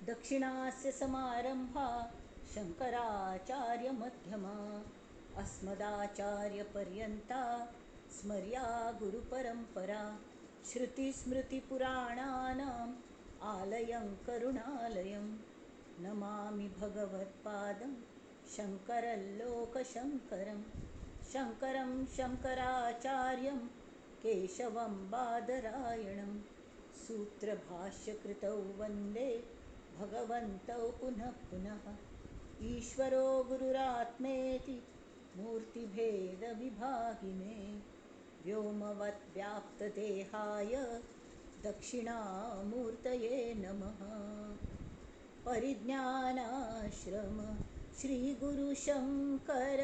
दक्षिणास्य समारम्भा शङ्कराचार्यमध्यमा अस्मदाचार्यपर्यन्ता स्मर्या गुरुपरम्परा। श्रुतिस्मृतिपुराणानाम् आलयं करुणालयं नमामि भगवत्पादं शङ्करलोकशङ्करं शङ्करं शङ्कराचार्यं केशवं बादरायणं सूत्रभाष्यकृतौ वन्दे भगवन्तौ पुनः पुनः। ईश्वरो गुरुरात्मेति मूर्तिभेदविभागिने व्योमवद्व्याप्तदेहाय दक्षिणामूर्तये नमः। परिज्ञानाश्रम श्रीगुरुशङ्कर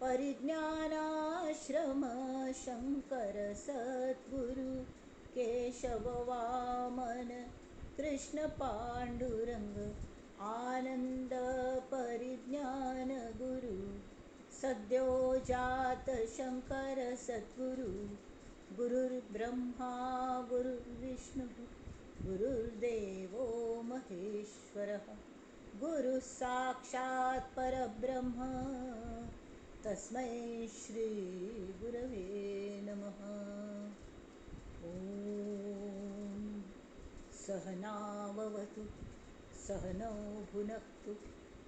परिज्ञानाश्रम शङ्कर सद्गुरु केशव वामन कृष्ण पाण्डुरंग आनंद परिज्ञान गुरु सद्यो जात शंकर सद्गुरु। गुरुर्ब्रह्मा गुरुर्विष्णु गुरुर्देवो महेश्वरः गुरुः साक्षात् परब्रह्म तस्मै श्री गुरवे नमः। ॐ सहनाववतु सहनौ भुनक्तु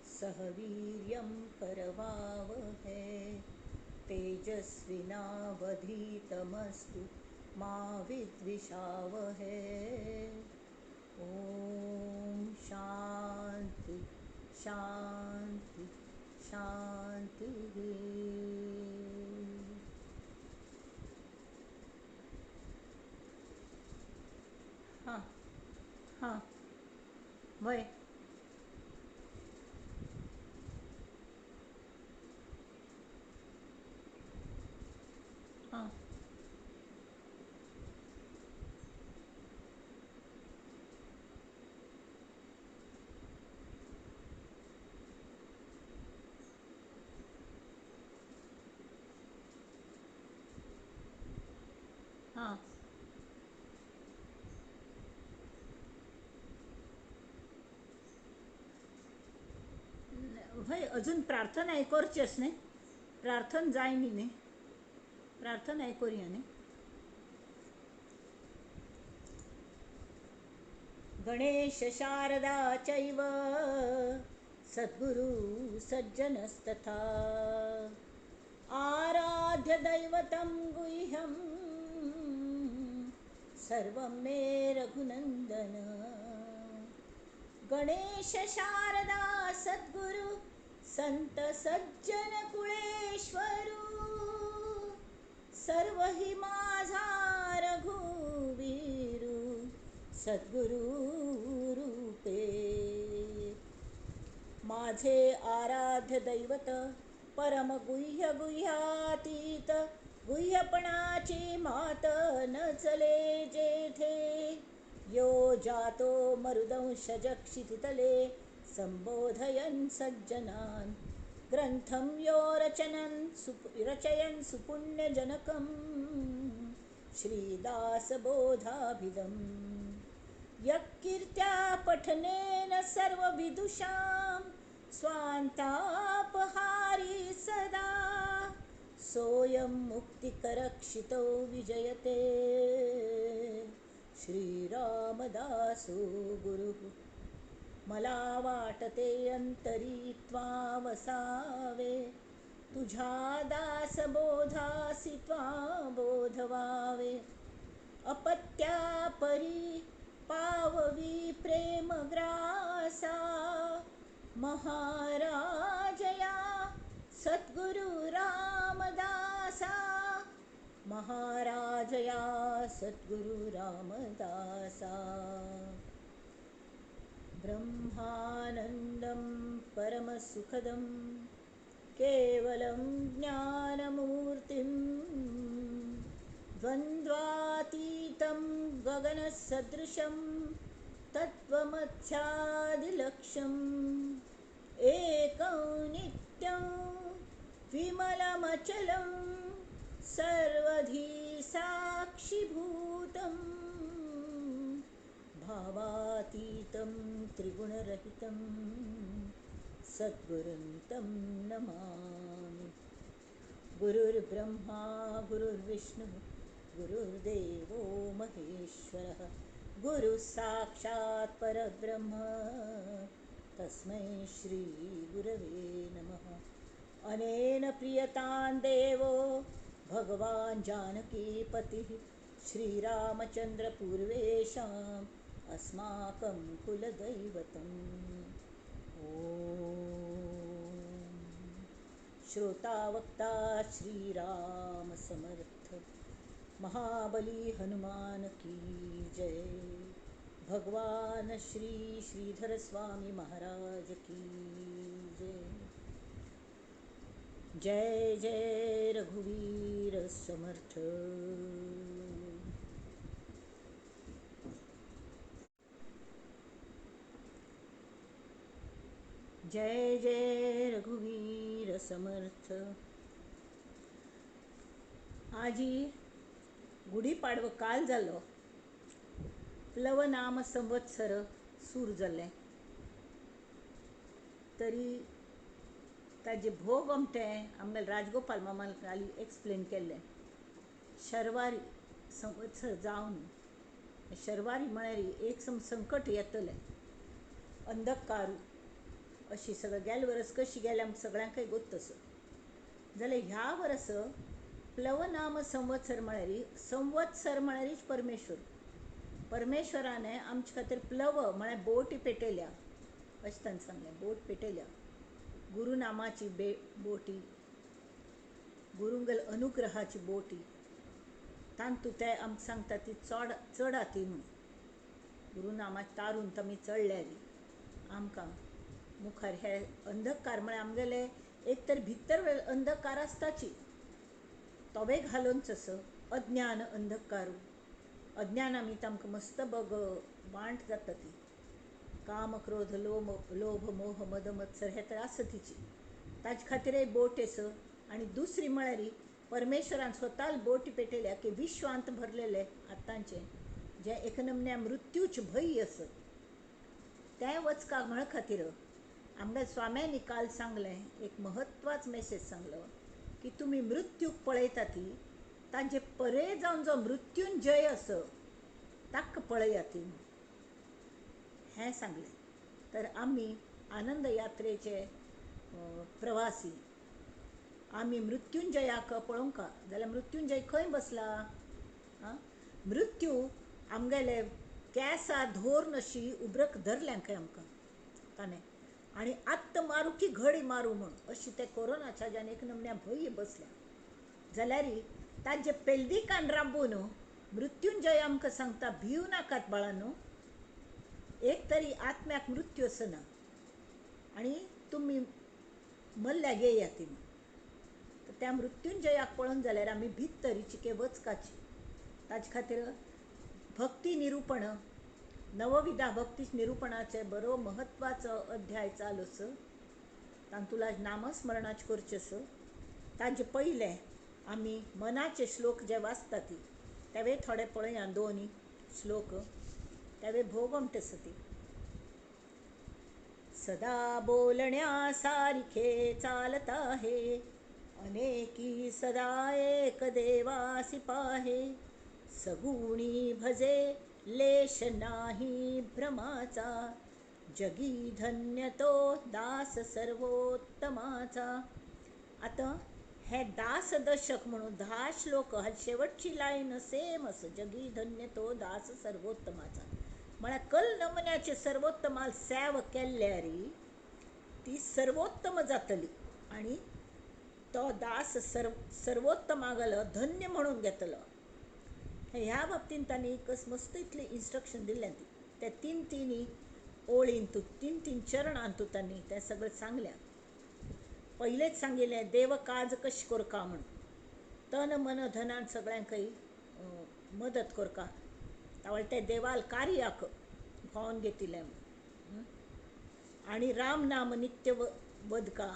सह वीर्यं करवावहै तेजस्विनावधीतमस्तु मा विद्विषावहै। ॐ शांति शांति शांति। हां हां वय हां हां वय अजून प्रार्थना करचेच न्ही, प्रार्थना जाय न्ही न्ही, प्रार्थना करुया न्ही। गणेश शारदा चैव सद्गुरु सज्जनस्तथा आराध्य दैवतं गुह्यं सर्वं मे रघुनंदन। गणेश शारदा सद्गुरु संत सज्जन कुळेश्वरू सर्व हि माझा रघुवीरू सद्गुरु रूपे। माझे आराध्य दैवत परम गुह्य गुह्यातीत गुह्यपणाची मात न चले जेथे यो जातो मरुदंशज क्षितितले संबोधयन् सज्जनान् ग्रंथं यो रचयन् सुपुण्यजनकं श्रीदासबोधाभिदं। यत्कीर्त्या पठनेन सर्वविदुषां स्वान्तापहारी सदा सोऽयं मुक्तिकरक्षितौ विजयते श्रीरामदासो गुरुः। मला वाटते अंतरी त्वा वसावे तुझ्या दासबोधासी त्वा बोधवावे। अपत्या परी पाववी प्रेमग्रासा महाराजया सद्गुरु रामदासा महाराजया सद्गुरु रामदासा। ब्रह्मानन्दं परमसुखदं केवलं ज्ञानमूर्तिं द्वन्द्वातीतं गगनसदृशं तत्त्वमध्यादिलक्ष्यम् एकं नित्यं विमलमचलं सर्वधी साक्षिभूतं भावातीतं त्रिगुणरहितं सद्गुरुं तं नमामि. गुरुर्ब्रह्मा गुरुर्विष्णु गुरुर्देवो महेश्वरः गुरुः साक्षात् परब्रह्म तस्मै श्री गुरवे नमः. अनेन प्रियतां देवो भगवान् जानकीपतिः श्रीरामचन्द्रपूर्वेषाम् अस्माकं कुलदैवतम्. ॐ श्रोता वक्ता श्रीराम समर्थ. महाबली हनुमान की जय. भगवान श्री श्रीधर स्वामी महाराज की जय. जय जय रघुवीर समर्थ. जय जय रघुवीर समर्थ. आजी गुढीपाडवो काल जालो, प्लवनाम संवत्सर सूर जालें तरी ताजे भोग अमटें आमगे राजगोपाल मामान काल एक्सप्लेन केल्लें. शर्वारी संवत्सर जावन शर्वारी म्हळ्यार एक सम संकट येतलें, अंधकारू अशी सगळें गेले वरस कशी गेलें आमकां सगळ्यांकय गोत्त आसा. जाल्यार ह्या वरस प्लवनाम संवत्सर म्हळ्यार संवत्सर म्हळ्यारीच परमेश्वर. परमेश्वराने आमचे खातीर प्लव म्हळ्यार बोटी पेटयल्या अशें ताणें सांगलें. बोट पेटयल्या, गुरुनामाची बोटी, गुरुंगल अनुग्रहाची बोटी, तांतू ते आमकां सांगता ती चड चडाती म्हूण. गुरुनामाची तारून आमी चडल्यार आमकां मुखार हे अंधकार म्हळ्यार आमगेले एक तर भितर अंधकार आसताची तोवे घालूनच असो अज्ञान अंधकारू. अज्ञान आमी तांकां मस्त बग वांट जाता ती. काम क्रोध लोभ मोह मद मत्सर हे तर आसा तिची, ताजे खातीरय बोट आसा. आनी दुसरी म्हळ्यार परमेश्वरान स्वता बोटी पेटयल्या की विश्वांत भरलेले आतांचे जे एक नमन्या मृत्यूच भंय आसा तें वचका म्हळ खातीर आमगे स्वाम्यांनी काल सांगलें, एक म्हत्वाचो मेसेज सांगलो की तुमी मृत्यूक पळयता ती तांचे परे जावन जो मृत्युंजय आसा ताका पळयात हें सांगलें. तर आमी आनंद यात्रेचे प्रवासी, आमी मृत्युंजयाक पळोवंका जाल्यार मृत्युंजय खंय बसला? आं, मृत्यू आमगेले केंसा धोर अशी उब्रक धरल्या खंय आमकां ताणें, आनी आत्त मारूं की घडी मारूं म्हूण अशी ते कोरोनाच्या ज्यान एक नमन्या भंय बसल्या. जाल्यार ताजे पेल्दिकान राबून मृत्युंजय आमकां सांगता भिव नाकात बाळांनो, एक तरी आत्म्याक मृत्यू आसना आनी तुमी मल्ल्याक येयात म्हूण. तर त्या मृत्युंजयाक पळोवन जाल्यार आमी भितरीची के वचकाची. ताजे खातीर भक्ती निरुपण, नवविधा भक्ती निरुपणाचे बरो म्हत्वाचो अध्याय चालू आसा. तातूंत नामस्मरणाचें करचें आसा. ताजे पयलें आमी मनाचे श्लोक जे वाचता ती तेवे थोडे पळया, दोन श्लोक तेवे भोग अमटे आसा ती. सदा बोलण्या सारखे चालता हे, अनेकी सदा एक देवासी पाहे, सगुणी भजे लेश नाही भ्रमाचा, जगी धन्य तो दास सर्वोत्तमाचा. आतां हे दास दशक म्हणून 10 श्लोक, शेवटची लायन सेम आसा, जगी धन्य तो दास सर्वोत्तमाचा. म्हळ्यार कल नमन्याचे सर्वोत्तमाल सेव केल्यार ती सर्वोत्तम जातली आनी तो दास सर्वोत्तमागलो धन्य म्हणून घेतलो. ह्या बाबतींत तांणी मस्त इतली इन्स्ट्रक्शन दिलें. ती त्या तीन तीन ओळींतू, तीन तीन चरणांतू तांणी तें सगळें सांगलें. पयलेंच सांगिल्लें देव काज कशें करका म्हूण, तन मन धनान सगळ्यांकय मदत करका, तावळ ते देवाल कार्याक भावन घेतिल्लें म्हूण. आनी राम नाम नित्य वदका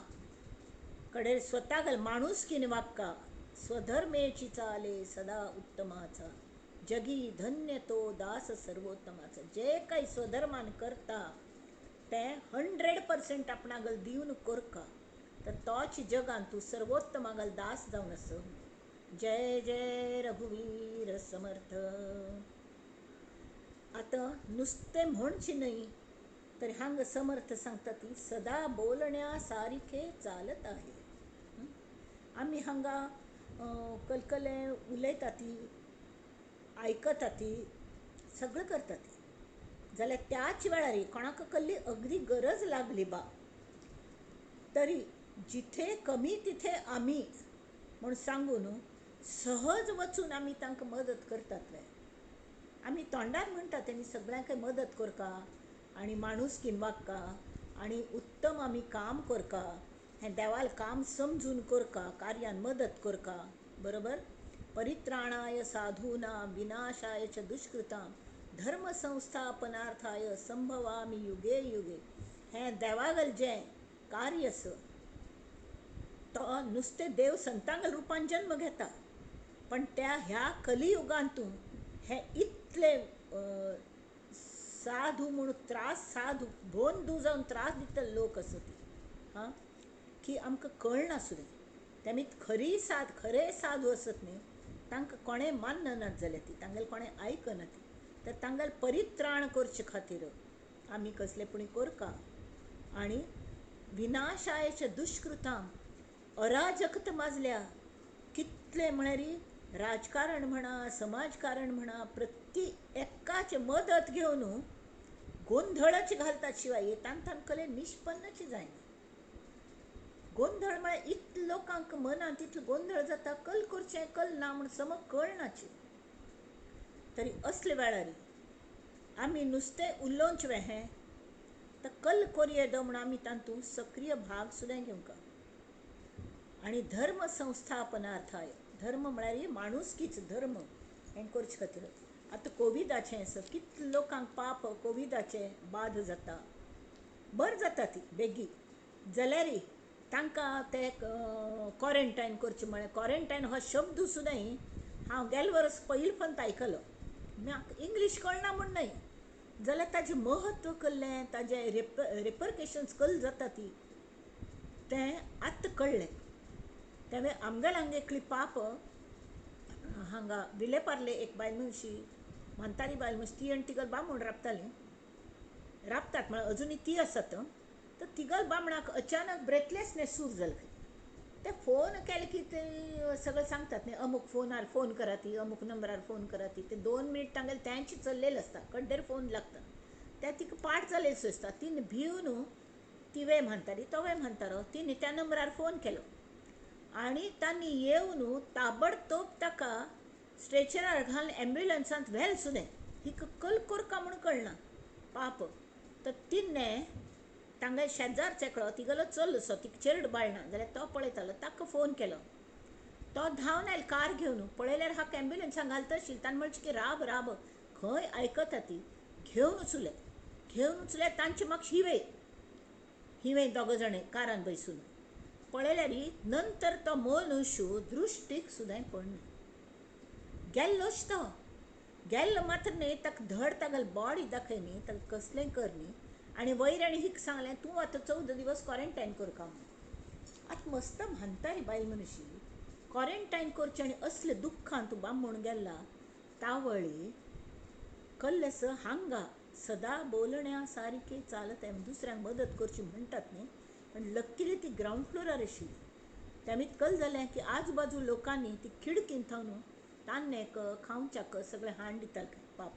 कडे स्वता घाल माणुसकीन वाक्का, स्वधर्मेची चाले सदा उत्तमाचा, जगी धन्य तो दास सर्वोत्तमाचा. जे काही स्वधर्मान करता तें 100% आपणागल दिवन करका तर तोच जगान तूं सर्वोत्तमागल दास जावन आस. जय जय रघुवीर समर्थ. आतां नुस्तें म्हणचें न्हय तर हांगा समर्थ सांगता ती सदा बोलण्या सारखे चालत आहे. आमी हांगा कलकले उलयता ती, आयकता ती, सगळें करता ती, जाल्यार त्याच वेळार कोणाक कसली अगदी गरज लागली बा तरी जिथे कमी तिथे आमी म्हूण सांगून सहज वचून आमी तांकां मदत करतात. आमी तोंडार म्हणटा तेणी सगळ्यांक मदत करका आनी माणुसकीन वागका आनी उत्तम आमी काम करका, हें देवाल काम समजून करका, कार्यान मदत करका, बरोबर. परित्राणाय साधूना विनाशाय च दुष्कृतां धर्म संस्थापनार्थाय संभवामी युगे युगे. हें देवागल जें कार्य आसा तो नुस्तें देव संतांगल रुपान जन्म घेता, पण त्या ह्या कलियुगांतू हे इतले साधू म्हूण त्रास, साधू बंधू जावन त्रास दितले लोक आसा ती, हां, की आमकां कळनासलें. तेमी खरी साध, खरे साधू आसत न्ही तांकां कोणें माननात जाल्यार ती, तांगेलें कोणें आयकना ती, तर तांगेलें परित्राण करचे खातीर आमी कसलें पूण करका. आनी विनाशायच्या दुष्कृतां अराजकता माजल्या कितलें म्हळ्यार राजकारण म्हणा, समाजकारण म्हणा, प्रति एकाचे मदत घेवन गोंधळच घालतात शिवाय तांकां कले निष्पन्नच जायना. गोंधळ म्हळ्यार इतलो लोकांक मनांत इतलो गोंधळ जाता, कल करचें कल ना म्हूण समज कळनाचे. तरी असले वेळार आमी नुस्तें उलोवचें हें तर कल कोरये दो म्हूण आमी तातूंत सक्रीय भाग सुद्दां घेवंक. आनी धर्म संस्थापनार्थाय, धर्म म्हळ्यार माणुसकीच धर्म हें करचे खातीर. आतां कोविदाचें आसा, कितले लोकांक पाप कोविदाचें बाद जाता, बरें जाता ती बेगी, जाल्यार तांकां ते क्वॉरंटायन करचें म्हळ्यार क्वॉरंटायन हो शब्द सुद्दां हांव गेले वर्स पयले पंत आयकलो. म्हाका इंग्लीश कळना म्हूण न्हय, जाल्यार ताजें म्हत्व कळ्ळें, ताजें रेपरकेशन्स कल जाता ती तें आतां कळ्ळें. तेन्ना आमगेले हांगा एकली पाप हांगा विलेपार्ले एक बायल मनशी, म्हातारी बायल मनशी, ती आनी तिगल बामूण राबताली, राबतात म्हळ्यार अजुनूय ती आसात. तर तिगल बामणाक अचानक ब्रेथलेसनेस सुरू जालें. ते फोन केले की ते सगळें सांगतात न्ही, अमूक फोनार फोन करा ती, अमूक नंबरार फोन करा ती, ते 2 मिनट तांगेले तेंच चल्लेलें आसता, कड्डेर फोन लागता, ते तिका पाठ जालें आसता. तिने भिवन ती वे म्हणटाली, तो वे म्हणटालो, तिने त्या नंबरार फोन केलो आनी तांणी येवन ताबडतोब ताका स्ट्रेचरार घालून एम्ब्युलन्सांत व्हेल सुद्दां. हिका कल करका म्हूण कळना पाप. तर तिने तांगे शेजार एकलो तिगेलो चलो असो, तिका चेरड बाळना जाल्यार तो पळयतालो, ताका फोन केलो. तो धांवन आयलो कार घेवन, पळयल्यार हाका एम्ब्युलन्सांत घालता आशिल्लें. ताणें म्हणचें की राब राब, खंय आयकता ती, घेवन उचले, घेवन उचले तांचे म्हाका हिवे हिवे दोग जाणां कारान बसून पळयल्यार नंतर तो मनुष्य दृश्टीक सुद्दां पडना, गेल्लोच तो गेल्लो मात्र न्हय, ताका धड तागेली बॉडी दाखय न्ही, ताका कसलें कर न्ही. आनी वयर आनी हिका सांगलें तूं आतां 14 दिवस क्वॉरंटायन करका म्हूण. आतां मस्त म्हातारी बायल मनुशी क्वॉरंटायन करचें आनी असले दुख्खान तूं बामूण गेल्ला तावळी कल्लेस हांगा सदा बोलण्या सारकें चालत दुसऱ्यांक मदत करची म्हणटात न्ही, पण लक्कीली ती ग्रावंड फ्लोरार आशिल्ली. तेमी कल जालें की आजूबाजू लोकांनी ती खिडकीन थावन तान्नेक खावच्याक सगळें हाण दितालें पाप,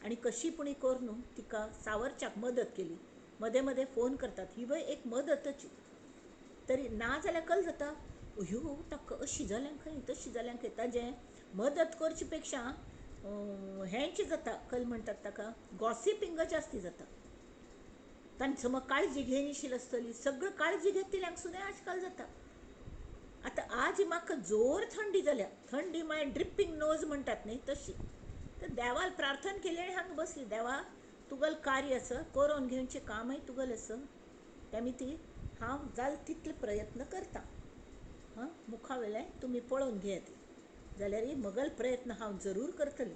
आनी कशी पुणी करून तिका सावरच्याक मदत केली. मदें मदें फोन करतात, ही वय एक मदतच. तरी ना जाल्यार कल जाता, अयो ताका अशी जाल्यां खंय तशी जाल्यां खंय, ताजें मदत करचे पेक्षा हेंच जाता, कल म्हणटात ताका गॉसिपिंग जास्ती जाता. तांची समज काळजी घेयनाशिल्ली आसतली, सगळं काळजी घेतिल्ल्यांक सुद्दां आजकाल जाता. आतां आज म्हाका जोर थंडी जाल्या, थंडी म्हळ्यार ड्रिपींग नोज म्हणटात न्ही तशी. तर देवाल प्रार्थना केली आनी हांगा बसली, देवा तुगेलें कार्य आसा, करोन घेवचें कामय तुगेलें आसा, तेमी ती हांव जाल तितले प्रयत्न करता, हां मुखा वेल्यान तुमी पळोवन घेयात, जाल्यार मगल प्रयत्न हांव जरूर करतली.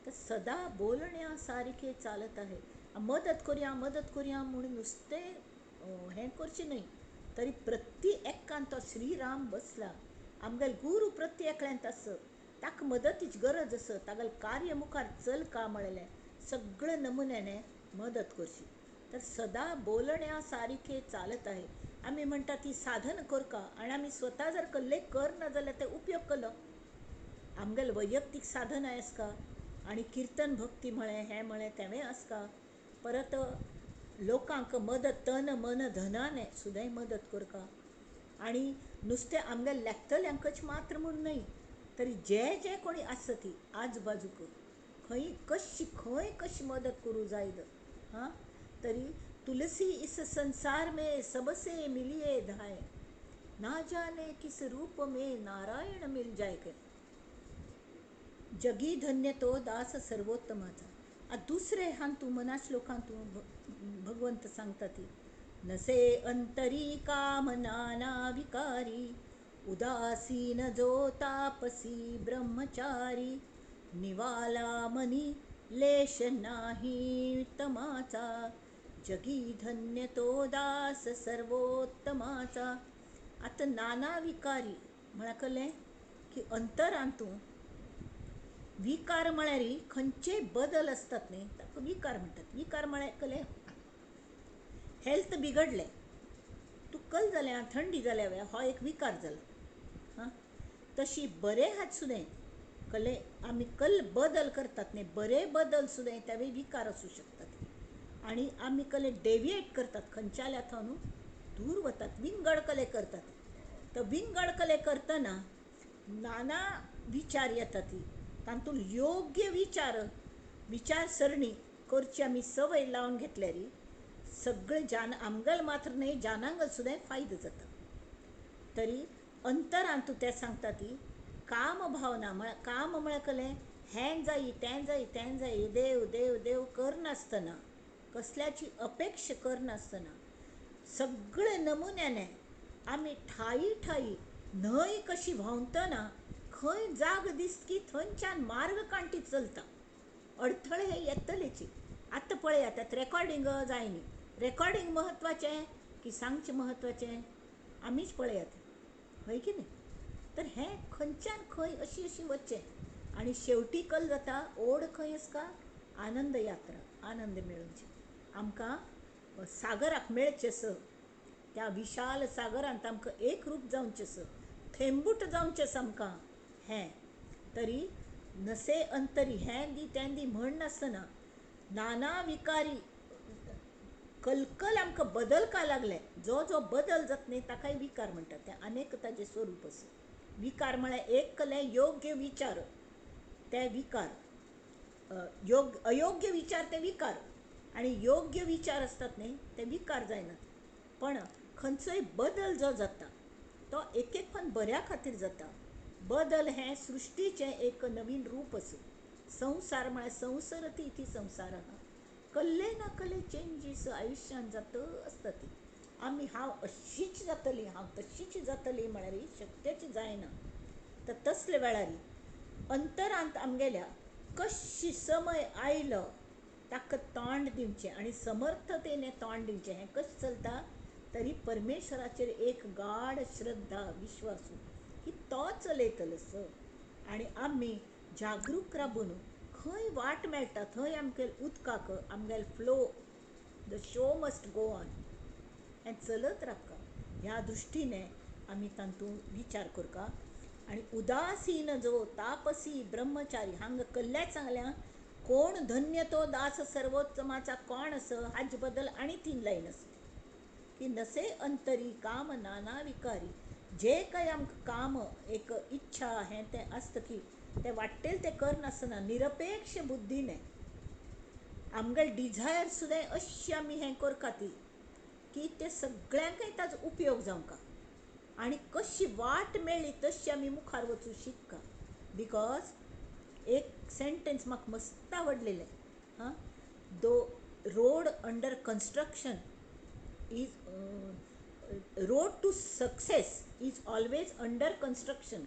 तर सदा बोलण्या सारखे चालत आहे. मदत करया मदत करया म्हूण नुस्तें हें करचें न्हय, तरी प्रति एकान तो श्रीराम बसला. आमगेलो गुरू प्रति एकल्यांत आसा, ताका मदतीची गरज आसा, तागेलें कार्य मुखार चलका म्हणलें सगळे नमुन्याने मदत करची. तर सदा बोलण्या सारखे चालत आहे. आमी म्हणटा ती साधन करका आनी आमी स्वता जर कल्ले करना जाल्यार ते उपयोग केलो. आमगेले वैयक्तीक साधनाय आसता आनी किर्तन भक्ती म्हळें हें म्हळें तेंवूय आसता. परत लोकांक मदत तन मन धनाने सुद्दां मदत करता. आनी नुस्तें आमगेले लेखतल्यांकच मात्र म्हूण न्हय, तरी जे जे कोणी आसा ती आजूबाजूक खंय कशी खंय कशी मदत करूं जाय हां. तरी तुलसी इस संसार में सबसे मिलिए धाय, ना जाने किस रूप में नारायण मिल जाय. जगी धन्य तो दास सर्वोत्तमाचा. आतां दुसरे हांतू मनाश्लोकांतू भगवंत सांगता ती नसे अंतरी काम नाना विकारी, उदासीन जो तापसी ब्रह्मचारी, निवाला मनी लेश नाही तमाचा, जगी धन्य तो दास सर्वोत्तमाचा. आतां नाना विकारी म्हळ्यार कळ्ळें की अंतरांतू विकार म्हळ्यार खंयचेय बदल आसतात न्ही ताका विकार म्हणटात. विकार म्हळ्यार कळ्ळें हेल्थ बिगडलें, तुका कल जालें, थंडी जाल्या, हो एक विकार जालो. हां, तशी बरे हात सुद्दां कळ्ळें आमी कल बदल करतात न्ही, बरे बदल सुद्दां तेवूय विकार आसूं शकतात. आनी आमी कले डेविएट करतात, खंयच्याल्या थंय दूर वतात, विंगड कले करतात. तर विंगड कले करतना नाना विचार येतात ती तातूंत योग्य विचार विचारसरणी करची आमी संवय लावन घेतल्यार सगळे जान आमगेल मात्र न्हय जानांगल सुद्दां फायदो जाता. तरी अंतरांतू ते सांगता ती काम भावना म्हळ्यार काम म्हळ्यार कलें हें जाय तें जाय तें जाय देव देव देव करनासतना, कसल्याची अपेक्षा करनासतना सगळे नमुन्याने आमी ठाई ठाई न्हंय कशी व्हांवतना खंय जाग दिसत की थंयच्यान मार्ग कांटी चलता. अडथळे हे येतलेची. आतां पळयात आतां रेकॉर्डिंग जाय न्ही, रेकॉर्डिंग म्हत्वाचें की सांगचें म्हत्वाचें आमीच पळयात, हय की न्ही? तर हें खंयच्यान खंय अशी अशी वचचें आनी शेवटी कल जाता ओड खंय आसता आनंद यात्रा, आनंद मेळोवची. आमकां सागराक मेळचें स, त्या विशाल सागरांत आमकां एक रूप जावचें स, थेंबूट जावचें आसा आमकां हें. तरी नसे अंतरी हें दी तें दी म्हण नासतना नाना विकारी कलकल आमकां बदलका लागले, जो जो बदल जाता न्ही ताकाय विकार म्हणटात. ते अनेक ताजें स्वरूप आसा. विकार म्हळ्यार एक कलें योग्य विचार ते विकार, योग्य अयोग्य विचार ते विकार, आनी योग्य विचार आसतात न्ही ते विकार जायनात. पण खंयचोय बदल जो जाता तो एक एक पण बऱ्या खातीर जाता. बदल हें सृश्टीचें एक नवीन रूप आसा. संवसार म्हळ्यार संवसरती ती संवसार आहा. कल्ले ना कल्ले चेंजीस आयुश्यान जाता आसता ती. आमी हांव अशीच जातली हांव तशीच जातली म्हळ्यार शक्यच जायना. तर तसले वेळार अंतरांत आमगेल्या कशी समय आयलो ताका तोंड दिवचें आनी समर्थतेने तोंड दिवचें. हें कशें चलता? तरी परमेश्वराचेर एक गाढ श्रद्धा विश्वास की तो चलयतलो स. आनी आमी जागरूक राबून खंय वाट मेळटा थंय आमगे उदकाक आमगेले flow, the show must go on, हें चलत रावता. ह्या दृश्टीने आमी तातूंत विचार करता. आनी उदासीन जो तापसी ब्रह्मचारी हांगा कल्ल्याच सांगल्या कोण धन्य तो दास सर्वोत्तमाचा कोण असो हाजे बद्दल आनी 3 लायन आसा की नसे अंतरी काम नाना विकारी. जे काय आमकां काम एक इच्छा हें तें आसता की तें वाडटेल तें करनासतना निरपेक्ष बुद्धीने आमगेले डिझायर सुद्दां अशी आमी हें करता ती की ते सगळ्यांकय ताजो उपयोग जावंका आनी कशी वाट मेळ्ळी तशी आमी मुखार वचूं शिकता. Because एक सेंटेन्स म्हाका मस्त आवडलेलें हां, the road under construction is road to success is always under construction.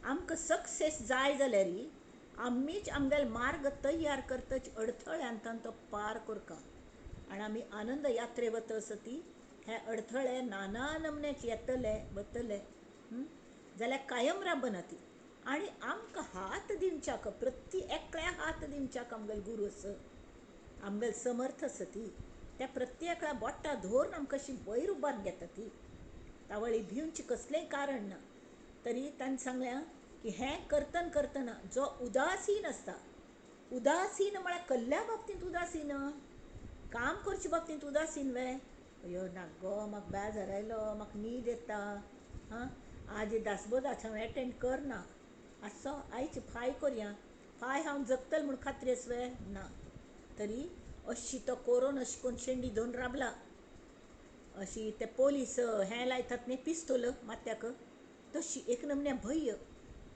आमकां सक्सेस जाय जाल्यार आमीच आमगेले मार्ग तयार करतच अडथळ्यांत तो पार करका. आनी आमी आनंद यात्रे वता आसा ती हे अडथळे नाना नमन्याचे येतले वतले जाल्यार कायम राबना ती. आनी आमकां हात दिवच्याक प्रति एकल्या हात दिवच्याक आमगेले गुरू आसा, आमगेले समर्थ आसा ती. त्या प्रत्येकल्या बोटां धरून आमकां अशी वयर उबारून घेता ती. तावळी भिवचें कसलेंय कारण ना. तरी ताणें सांगलें की हें करतना करतना जो उदासीन आसता, उदासीन म्हळ्यार कल्ल्या बाबतींत उदासीन, काम करचे बाबतींत उदासीन वे, अयो ना गो म्हाका बेजार आयलो, म्हाका न्हीद येता, हां आज दासबोधाच हांव एटेंड करना, आसो आयज फाय करया, फाय हांव जगतलें म्हूण खात्री आसा वे ना. तरी अशी तो कोरोन अशें करून शेंडी धरून राबला, अशी ते पोलीस हें लायतात न्ही पिस्तोल माथ्याक, तशी एक नमन्या भंय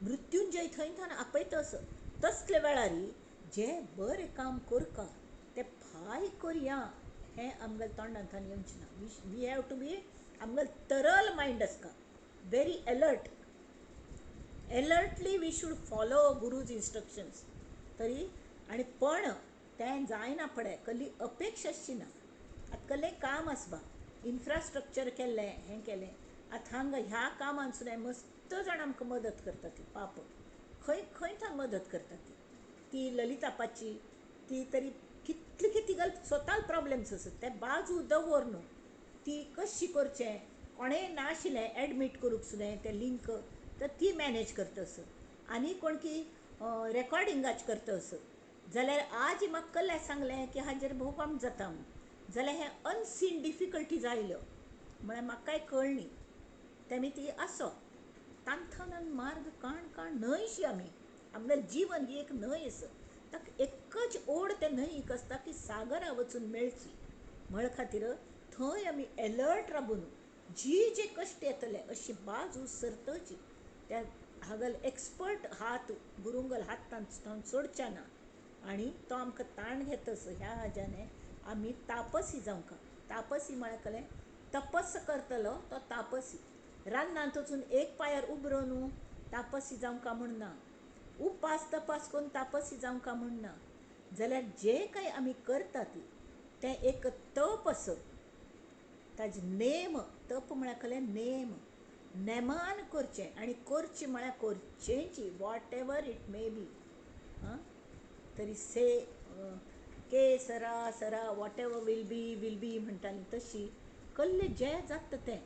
मृत्युंजय थंय थंय आपयता असो. तसले वेळार जे बरें काम करका तें फाय करया हें आमगेल्या तोंडांतल्यान येवचें ना. We have to be आमगेले तरल मायंड आसता, very alert, alertly we should follow guru's instructions. तरी आनी पण तें जायना पडे कसली अपेक्षा आसची ना. आतां कसलें काम आसबा, इन्फ्रास्ट्रक्चर केल्लें हें केलें, आतां हांगा ह्या कामान सुद्दां मस्त जाण आमकां मदत करता ती, पाप खंय खंय थंय मदत करता ती. ती ललितापाची ती तरी कितली कितली गल स्वता प्रॉब्लेम्स आसत ते बाजू दवर न्हू, ती कशी करचें कोणें नाशिल्लें एडमीट करूंक सुद्दां तें लिंक तर ती मॅनेज करता आसत, आनी कोण की रेकॉर्डिंगाच करता आसत. जाल्यार आज म्हाका कल्ल्या सांगलें की हाजेर भोव काम जाता म्हूण, जाल्यार हें अनसीन डिफिकल्टीज आयल्यो म्हळ्यार म्हाका कांय कळ्ळी तेमी ती आसो तांथान मार्ग काण काण न्हंयशी आमी आमगेलें जीवन ही एक न्हंय आसा, ताका एकच ओड ते न्हंयक आसता की सागरा वचून मेळची. म्हळ खातीर थंय आमी एलर्ट राबून जी जे कश्ट येतले अशी बाजू सरतची त्या हागल एक्सपर्ट हात गुरुंगल हात तांचो सोडच्या ना आनी तो आमकां ताण घेतस. ह्या हाज्याने आमी तापसी जावंक. तापसी म्हळ्यार कलें तपस करतलो तो तापसी. रान्नांत वचून एक पांयार उबरो न्हू तापसी जावंक म्हूण ना, उपास तपास करून तापसी जावंक म्हूण ना. जाल्यार जे कांय आमी करतात तें एक तप आसा, ताजे नेम. तप म्हळ्यार कलें नेम, नेमान करचें आनी करचें म्हळ्यार करचेंची, whatever it may be. आं तरी से के सरा सरा whatever will be will be म्हणटाली तशी कल्ले जें जाता तें.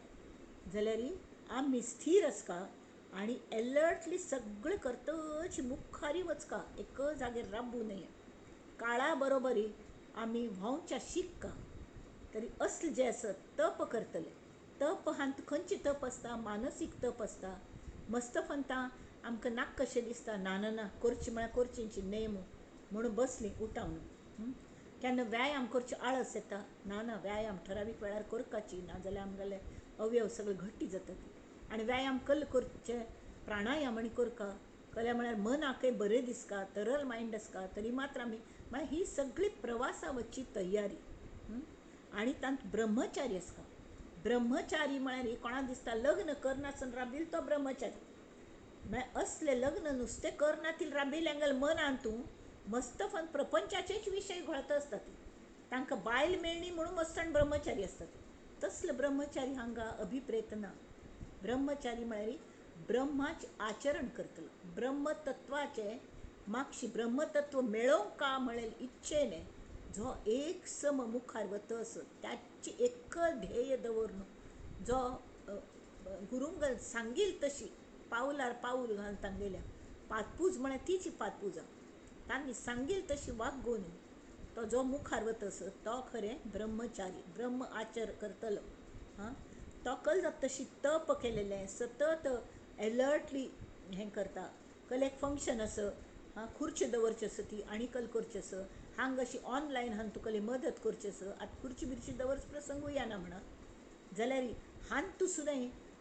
जाल्यार आमी स्थीर आसका आनी एलर्टली सगळें करतच मुखारी वचका, एक जाग्यार राबू न्हय. काळा बरोबरी आमी व्हांवच्या शिक्का. तरी असलें जें आसा तप करतले. तप हांत खंयचें तप आसता, मानसीक तप आसता. मस्त फंता आमकां नाक कशें दिसता, ना ना ना करचें म्हळ्यार करचेंची नेम म्हणून बसली उठावन. केन्ना व्यायाम करचो आळस येता, ना ना व्यायाम ठरावीक वेळार करपाची, ना जाल्यार आमगेले अवयव सगळे घट्टी जातात. आनी व्यायाम कल करचे प्राणायाम आनी करका कल्या म्हळ्यार मनाकय बरें दिसका, तरल मायंड आसका. तरी मात्र आमी म्हळ्यार ही सगळी प्रवासा वचची तयारी. आनी तांत ब्रह्मचारी आसता. ब्रह्मचारी म्हळ्यार कोणाक दिसता लग्न करनासतना राबील तो ब्रह्मचारी. म्हळ्यार असलें लग्न नुस्तें करनातील राबिल्यांगेले मनांत तूं मस्त फन प्रपंचाचेच विशय घोळत आसता ती. तांकां बायल मेळणी म्हणून मस्तण ब्रह्मचारी आसता ती. तसले ब्रह्मचारी हांगा अभिप्रेत ना. ब्रह्मचारी म्हळ्यार ब्रह्माचें आचरण करतलो, ब्रह्मतत्वाचें मागशी ब्रह्मतत्व मेळोवंक का म्हळ्यार इच्छेने जो एक सम मुखार वता असो ताची एक ध्येय दवरून जो गुरुंग सांगील तशी पावलार पावल घालून तांगेल्या पादपूज म्हळ्यार तीच पादपुजा तांणी सांगील तशी वागून तो जो मुखार वता असो तो खरें ब्रह्मचारी, ब्रह्म आचर करतलो. हां तो कल जाता तशी तप केलेलें सतत एलर्टली हें करता. कल एक फंक्शन आसा, हां खुर्ची दवरची आसा ती आनी कल करची आसा, हांगा अशी ऑनलायन हांगा तुका मदत करची आसा. आतां खुर्ची बिर्ची दवरचो प्रसंगूय येना म्हणा, जाल्यार हांतू सुद्दां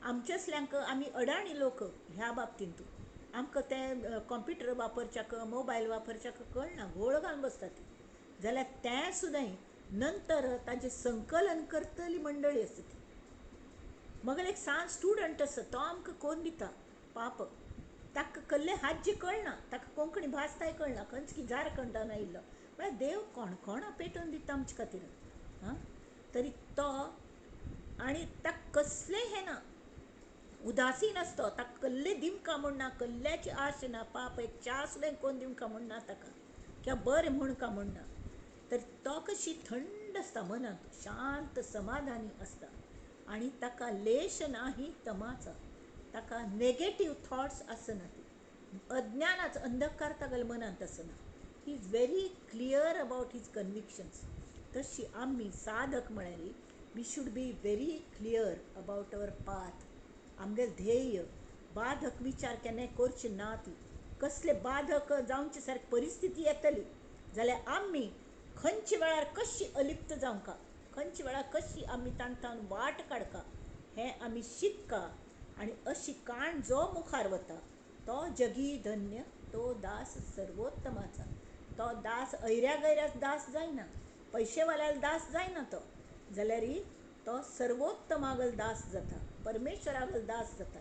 आमच्यासल्यांक आमी अडाणी लोक ह्या बाबतींत आमकां तें कॉम्प्युटर वापरच्याक मोबायल वापरच्याक कळना, घोळ घालून बसता ती. जाल्यार तें सुद्दां नंतर ताजें संकलन करतली मंडळी आसता ती. मगेर एक सान स्टुडंट आसा तो आमकां करून दिता पाप. ताका कल्ले हात जी कळना, ताका कोंकणी भास काय कळना, खंयच की झारखंडान आयिल्लो. म्हळ्यार देव कोणकोणा पेटोवन दिता आमचे खातीर. आं, तरी तो आनी ताका कसलें हें ना, उदासीन आसतो. ताका कल्ले दिवंका म्हूण ना, कल्ल्याची आश ना, पाप एक च्या सुद्दां कोण दिवंका म्हूण ना ताका, किंवा बरें म्हणका म्हूण ना. तर तो कशी थंड आसता मनांत, शांत समाधानी आसता आनी ताका लेश नाही तमाचा, ताका नेगेटीव थॉट्स आसना, अज्ञानाचो अंधकार तागेल्या मनांत आसना. He is very clear about his convictions. तशी आमी साधक म्हळ्यार we should be very clear about our path. आमगेले ध्येय, बाधक विचार केन्नाय करचे ना. ती कसले बाधक जावचे सारकी परिस्थिती येतली जाल्यार आमी खंयच्या वेळार कशी अलिप्त जावंका, खंयच्या वेळार कशी आमी तांकां वाट काडका हें आमी शिकका. आनी अशी काण जो मुखार वता तो जगी धन्य, तो दास सर्वोत्तमाचा. तो दास ऐऱ्या गैऱ्या दास जायना, पयशेवाल्याल दास जायना तो, जाल्यार तो सर्वोत्तमागल दास जाता, परमेश्वरागल दास जाता.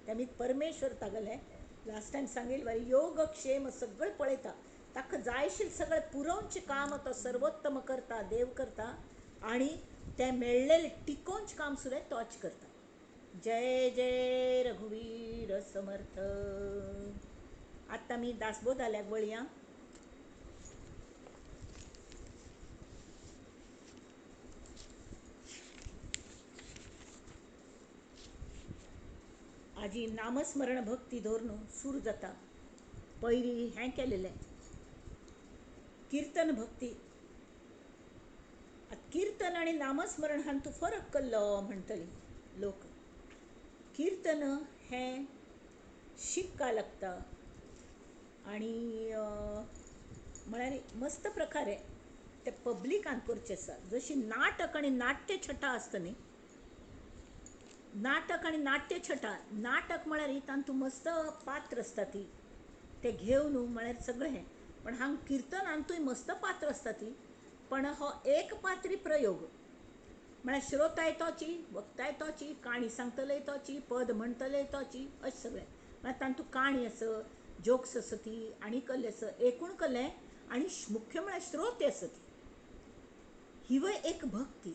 तेमी परमेश्वर तागेलें लास्ट टायम सांगिल्लें वरी योगक्षेम सगळें पळयता, ताका जायशील सगळें पुरोवचें काम तो सर्वोत्तम करता, देव करता आनी तें मेळ्ळेलें टिकोवचें काम सुद्दां तोच करता. जय जय रघुवीर समर्थ. आतां आमी दासबोधाल्याक वळया. आजी नामस्मरण भक्ती धरून सुरू जाता. पयलीं हें केलेलें कीर्तन भक्ती. आतां कीर्तन आनी नामस्मरण हातूंत फरक कल्लो म्हणटली लोक. कीर्तन हें शिकपा लागता आनी म्हळ्यार मस्त प्रकारे ते पब्लिकान करचें आसा. जशी नाटक आनी नाट्यछटा आसता न्ही, नाटक आनी नाट्यछटा, नाटक म्हळ्यार तातूंत मस्त पात्र आसता ती, ते घेवन म्हळ्यार सगळें हें. पण हांगा किर्तनांतूय मस्त पात्र आसता ती, पण हो एक पात्री प्रयोग म्हळ्यार श्रोताय तोची, वक्ताय तोची, काणी सांगतले तोची, पद म्हणटले तोची, अशें सगळें. म्हळ्यार तातूंत काणी आस, जोक्स आसा ती, आनी कल्ले आसा, एकूण कल्ले आनी मुख्य म्हळ्यार श्रोते आसा ती. हिवय एक भक्ती.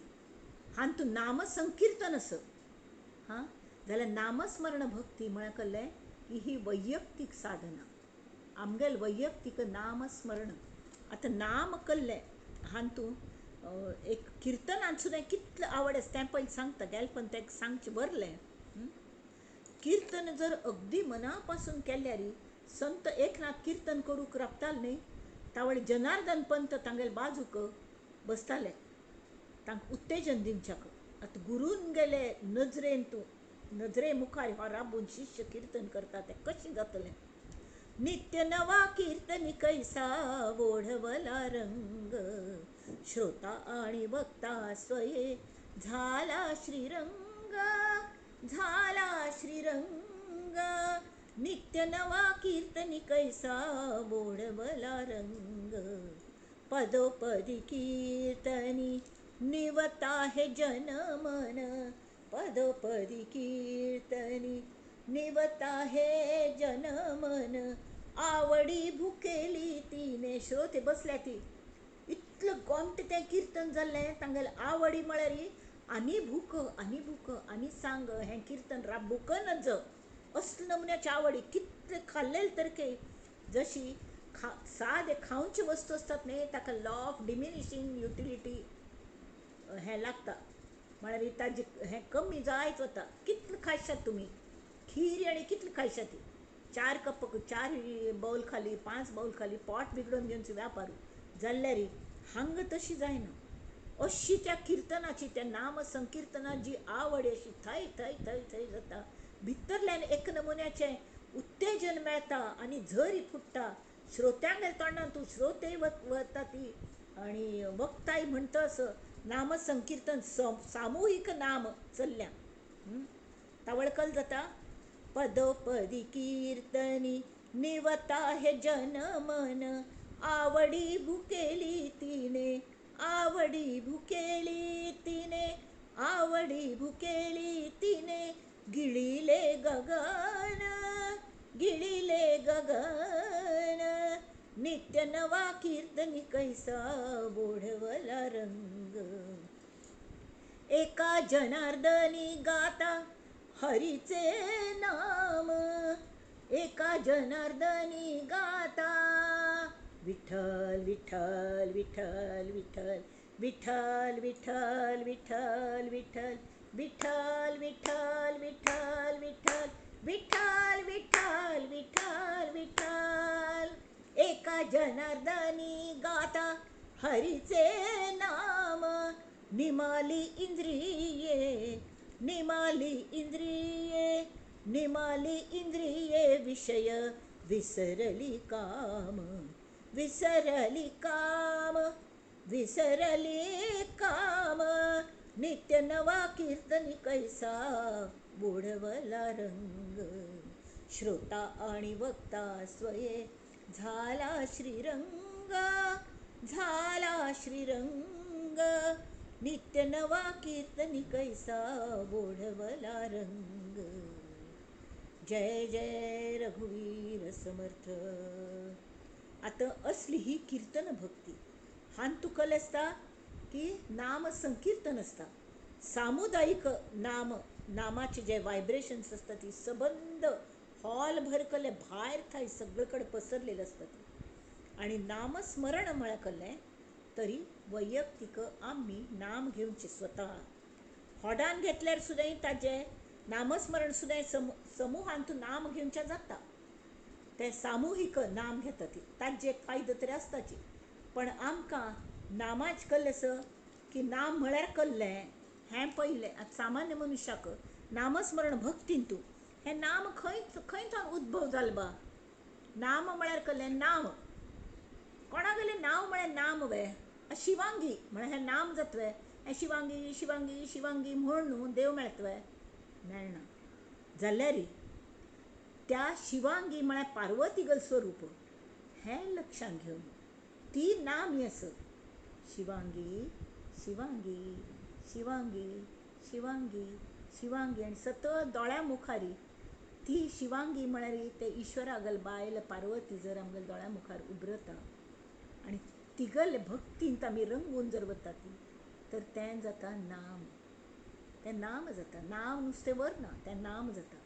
हातूंत नामसंकीर्तन आसा. हां, जाल्यार नामस्मरण भक्ती म्हळ्यार कल्लें की ही वैयक्तीक साधना, आमगेल वैयक्तीक नामस्मरण. आतां नाम कल्लें हातूंत एक किर्तनांत सुद्दां कितलें आवड आसा तें पयलीं सांगता, गेलें पण तें सांगचें बरलें. कीर्तन जर अगदी मना पासून केल्यार, संत एकनाथ कीर्तन करूंक राबताले न्ही, तावळ जनार्दन पंत तांगेले बाजूक बसताले तांकां उत्तेजन दिवच्याक. आतां गुरून गेले नजरेन तूं नजरे मुखार हो राबून शिष्य कीर्तन करता तें कशें जातलें. नित्य नवा कीर्तनी कैसा ओढवला रंग, श्रोता आणि वक्ता स्वये झाला श्रीरंग, झाला श्रीरंग. नित्य नवा कीर्तनी कैसा ओढवला रंग, पदोपदी कीर्तनी निवता हे जन मन, पदोपदी कीर्तनी निवता हे जन मन. आवडी भुकेली तिने, श्रोते बसल्या ती, इतलें गोमटें तें कीर्तन जाल्लें तांगेले आवडी म्हळ्यार आनी भूक आनी भूक आनी सांग हें कीर्तन राबूंक नज असले नमुन्याची आवडी. कितलें खाल्लें तर के जशी सादे खावची वस्तू आसतात न्ही ताका लॉ ऑफ डिमिनिशींग युटिलिटी हें लागता, म्हळ्यार ताजें हें कमी जायत वता. कितलें खायशात तुमी खीर आनी कितलें खायशात ती, 4 कप 4 बावल खाली, 5 बावल खाली, पोट बिगडोवन घेवन व्यापार जाल्यार हांगा तशी जायना. अशी त्या किर्तनाची, त्या नाम संकिर्तनाची आवड अशी थंय थंय थंय थंय जाता. भितरल्यान एक नमुन्याचें उत्तेजन मेळटा आनी झरी फुट्टा श्रोत्यांगेर तोंडान. तूं श्रोतेय वता ती आनी वक्ताय म्हणटा असो नामसंकिर्तन सामुहीक नाम चल्ल्या. तावळकल जाता. पदोपदी कीर्तनी निवता हे जन मन, आवडी भुकेली तिने, आवडी भुकेली तिने, आवडी भुकेली तिने, गिळिले गगन, गिळिले गगन. नित्य नवा कीर्तनी कैसा ओढवला रंग. एका जनार्दनी गाता हरीचे नाम, एका जनार्दनी गाता. विठ्ठल विठ्ठल विठ्ठल विठ्ठल विठ्ठल विठ्ठल विठ्ठल विठ्ठल विठ्ठल विठ्ठल विठ्ठल विठ्ठल विठ्ठल विठ्ठल विठ्ठल विठ्ठल. एका जनार्दनी गाता हरीचे नाम. निमाली इंद्रिये, निमाली इंद्रिये, निमाली इंद्रिये विषय विसरली काम, विसरली काम, विसरली काम. नित्य नवा कीर्तनी कैसा बुडवला रंग. श्रोता आणि वक्ता स्वये झाला श्रीरंग, झाला श्रीरंग. नित्य नवा कीर्तनी कैसा ओढवला रंग. जय जय रघुवीर समर्थ. आतां असली ही कीर्तन भक्ती. हान तुका आसता की नाम संकीर्तन आसता, सामुदायीक नाम, नामाचे जे वायब्रेशन्स आसता ती सबंद हॉल भर कल्ले भायर थंय सगळे कडेन पसरलेले आसता ती. आनी नामस्मरण म्हळ्यार कल्लें तरी वैयक्तीक आमी नाम घेवचें स्वता. होडान घेतल्यार सुद्दां ताजें नामस्मरण सुद्दां समुहान तूं नाम घेवचें जाता, तें सामुहीक नाम घेता ती ताजे एक फायदो तरी आसताची. पण आमकां नामाच कल्लें आसा की नाम म्हळ्यार कल्लें हें पयलें. आतां सामान्य मनशाक नामस्मरण भक्तीन तूं हें नाम खंय खंय थावन उद्भव जालें बा? नाम म्हळ्यार कल्लें नांव, कोणागेलें नांव म्हळ्यार नाम वे? शिवांगी म्हळ्यार हें नाम जातवे, हें शिवांगी शिवांगी शिवांगी म्हूण न्हू देव मेळतवे? मेळना. जाल्यार त्या शिवांगी म्हळ्यार पार्वतीगल स्वरूप हें लक्षांत घेवन ती नाम आस. शिवांगी शिवांगी शिवांगी शिवांगी शिवांगी आनी सतत दोळ्या मुखारी ती शिवांगी म्हळ्यार ते ईश्वरागल बायल पार्वती जर आमगेल्या दोळ्या मुखार उबरता आनी तिगले भक्तींत आमी रंगून जर वता ती, तर तें जाता नाम. तें नाम जाता. नांव नुस्तें व्हरना, तें नाम जाता.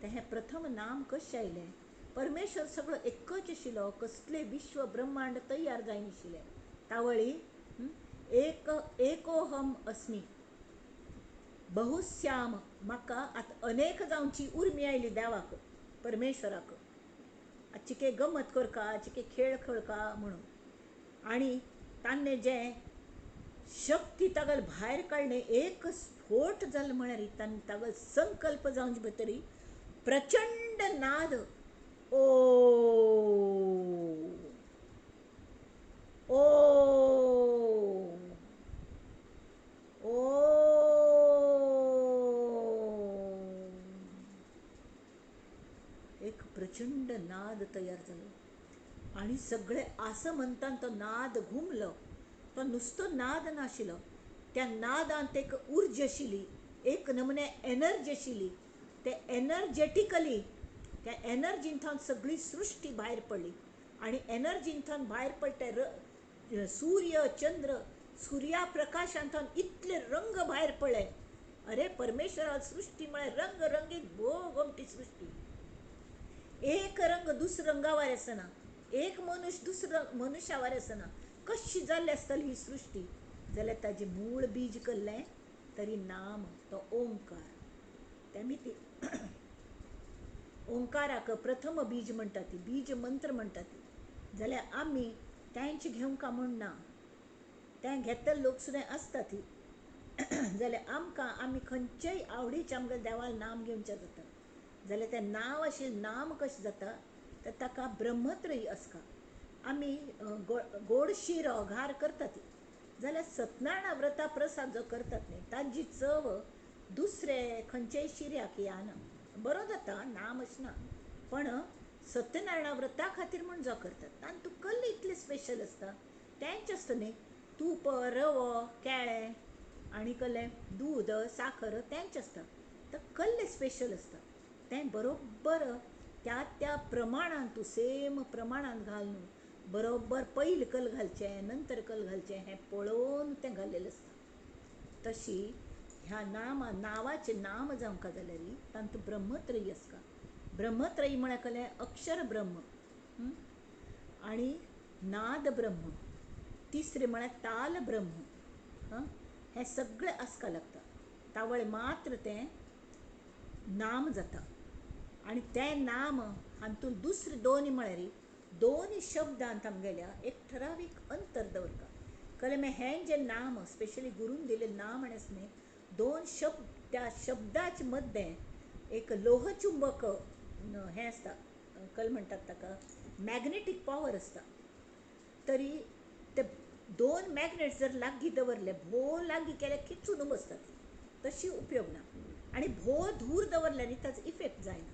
तें हें प्रथम नाम कशें आयलें? परमेश्वर सगळो एकच आशिल्लो, कसलें विश्व ब्रह्मांड तयार जायनाशिल्लें. तावळी एक एकोहम अस्मि बहुश्याम, म्हाका आतां अनेक जावची उर्मी आयली देवाक, परमेश्वराक. चिके गमत करका, चिके खेळ खेळका म्हणून. आनी ताणें जें शक्ती तागल भायर काडलें, एक स्फोट जालो म्हळ्यार ताणें तागल संकल्प जावचे भितरी प्रचंड नाद ओ ओ ओ एक प्रचंड नाद तयार जालो. आनी सगळे आसा म्हणटान तो नाद घुमलो. तो नुस्तो नाद नाशिल्लो, त्या नादांत एक उर्जा आशिल्ली, एक नमुने एनर्जी आशिल्ली. ते एनर्जेटिकली त्या एनर्जीन थावन सगळी सृश्टी भायर पडली. आनी एनर्जीन थावन भायर पडटे सूर्य चंद्र, सुर्या प्रकाशान थावन इतले रंग भायर पडले. अरे परमेश्वरा सृश्टी म्हळ्यार रंग रंगीत भोव गोमटी सृश्टी. एक रंग दुसऱ्या रंगावर आसना, एक मनुष्य दुसऱ्या मनुष्यावर आसना. कशी जाल्ली आसतली ही सृश्टी? जाल्यार ताजें मूळ बीज कल्लें तरी नाम, तो ओंकार. तेमी ती ओंकाराक प्रथम बीज म्हणटा ती, बीज मंत्र म्हणटा ती. जाल्यार आमी तेंच घेवंक म्हूण ना, तें घेतले लोक सुद्दां आसता ती. जाल्यार आमकां आमी खंयचेय आवडीचें आमकां देवाक नाम घेवचें जाता. जाल्यार तें नांव आशिल्लें नाम कशें जाता तर ताका ब्रह्मत्रयी आसता. आमी गोड शिरो घार करतात जाल्यार सत्यनारायण व्रता प्रसाद जो करतात न्ही ताजी चव दुसरे खंयचेय शिऱ्याक येना. बरो जाता नाम अशें ना, पण सत्यनारायण व्रता खातीर म्हूण जो करतात तातूंत कल्ल इतलें स्पेशल आसता. तेंच आसता न्ही, तूप, रवो, केळें आनी कसलें दूद, साखर तेंच आसता. तर कल्लें स्पेशल आसता तें बरोबर. त्या त्या प्रमाणान तूं सेम प्रमाणान घालून बरोबर पयलीं कल घालचें नंतर कल घालचें हें पळोवन तें घाल्लेलें आसता. तशी ह्या नामा नांवाचें नाम जावंक जाल्यार तातूंत ब्रह्मत्रयी आसता. ब्रह्मत्रयी म्हळ्यार कसलें? अक्षर ब्रह्म आनी नाद ब्रह्म, तिसरें म्हळ्यार ताल ब्रह्म. हें सगळें आसका लागता. तावळ मात्र तें नाम जाता. आनी तें नाम हातूंत दुसरें दोन म्हळ्यार दोन शब्दांत आमगेल्या एक ठरावीक अंतर दवरता. कळ्ळें? मागीर हें जें नाम स्पेशली गुरून दिलें नाम आनी आसा न्ही, दोन शब्द त्या शब्दाच्या मद्दें एक लोहचुंबक हें आसता, कल म्हणटात ताका मॅग्नेटीक पावर आसता. तरी ते दोन मॅग्नेट जर लागीं दवरले, भोव लागीं केल्यार खिचून बसतात, तशी उपयोग ना. आनी भोव दूर दवरल्यार न्ही ताचो इफेक्ट जायना.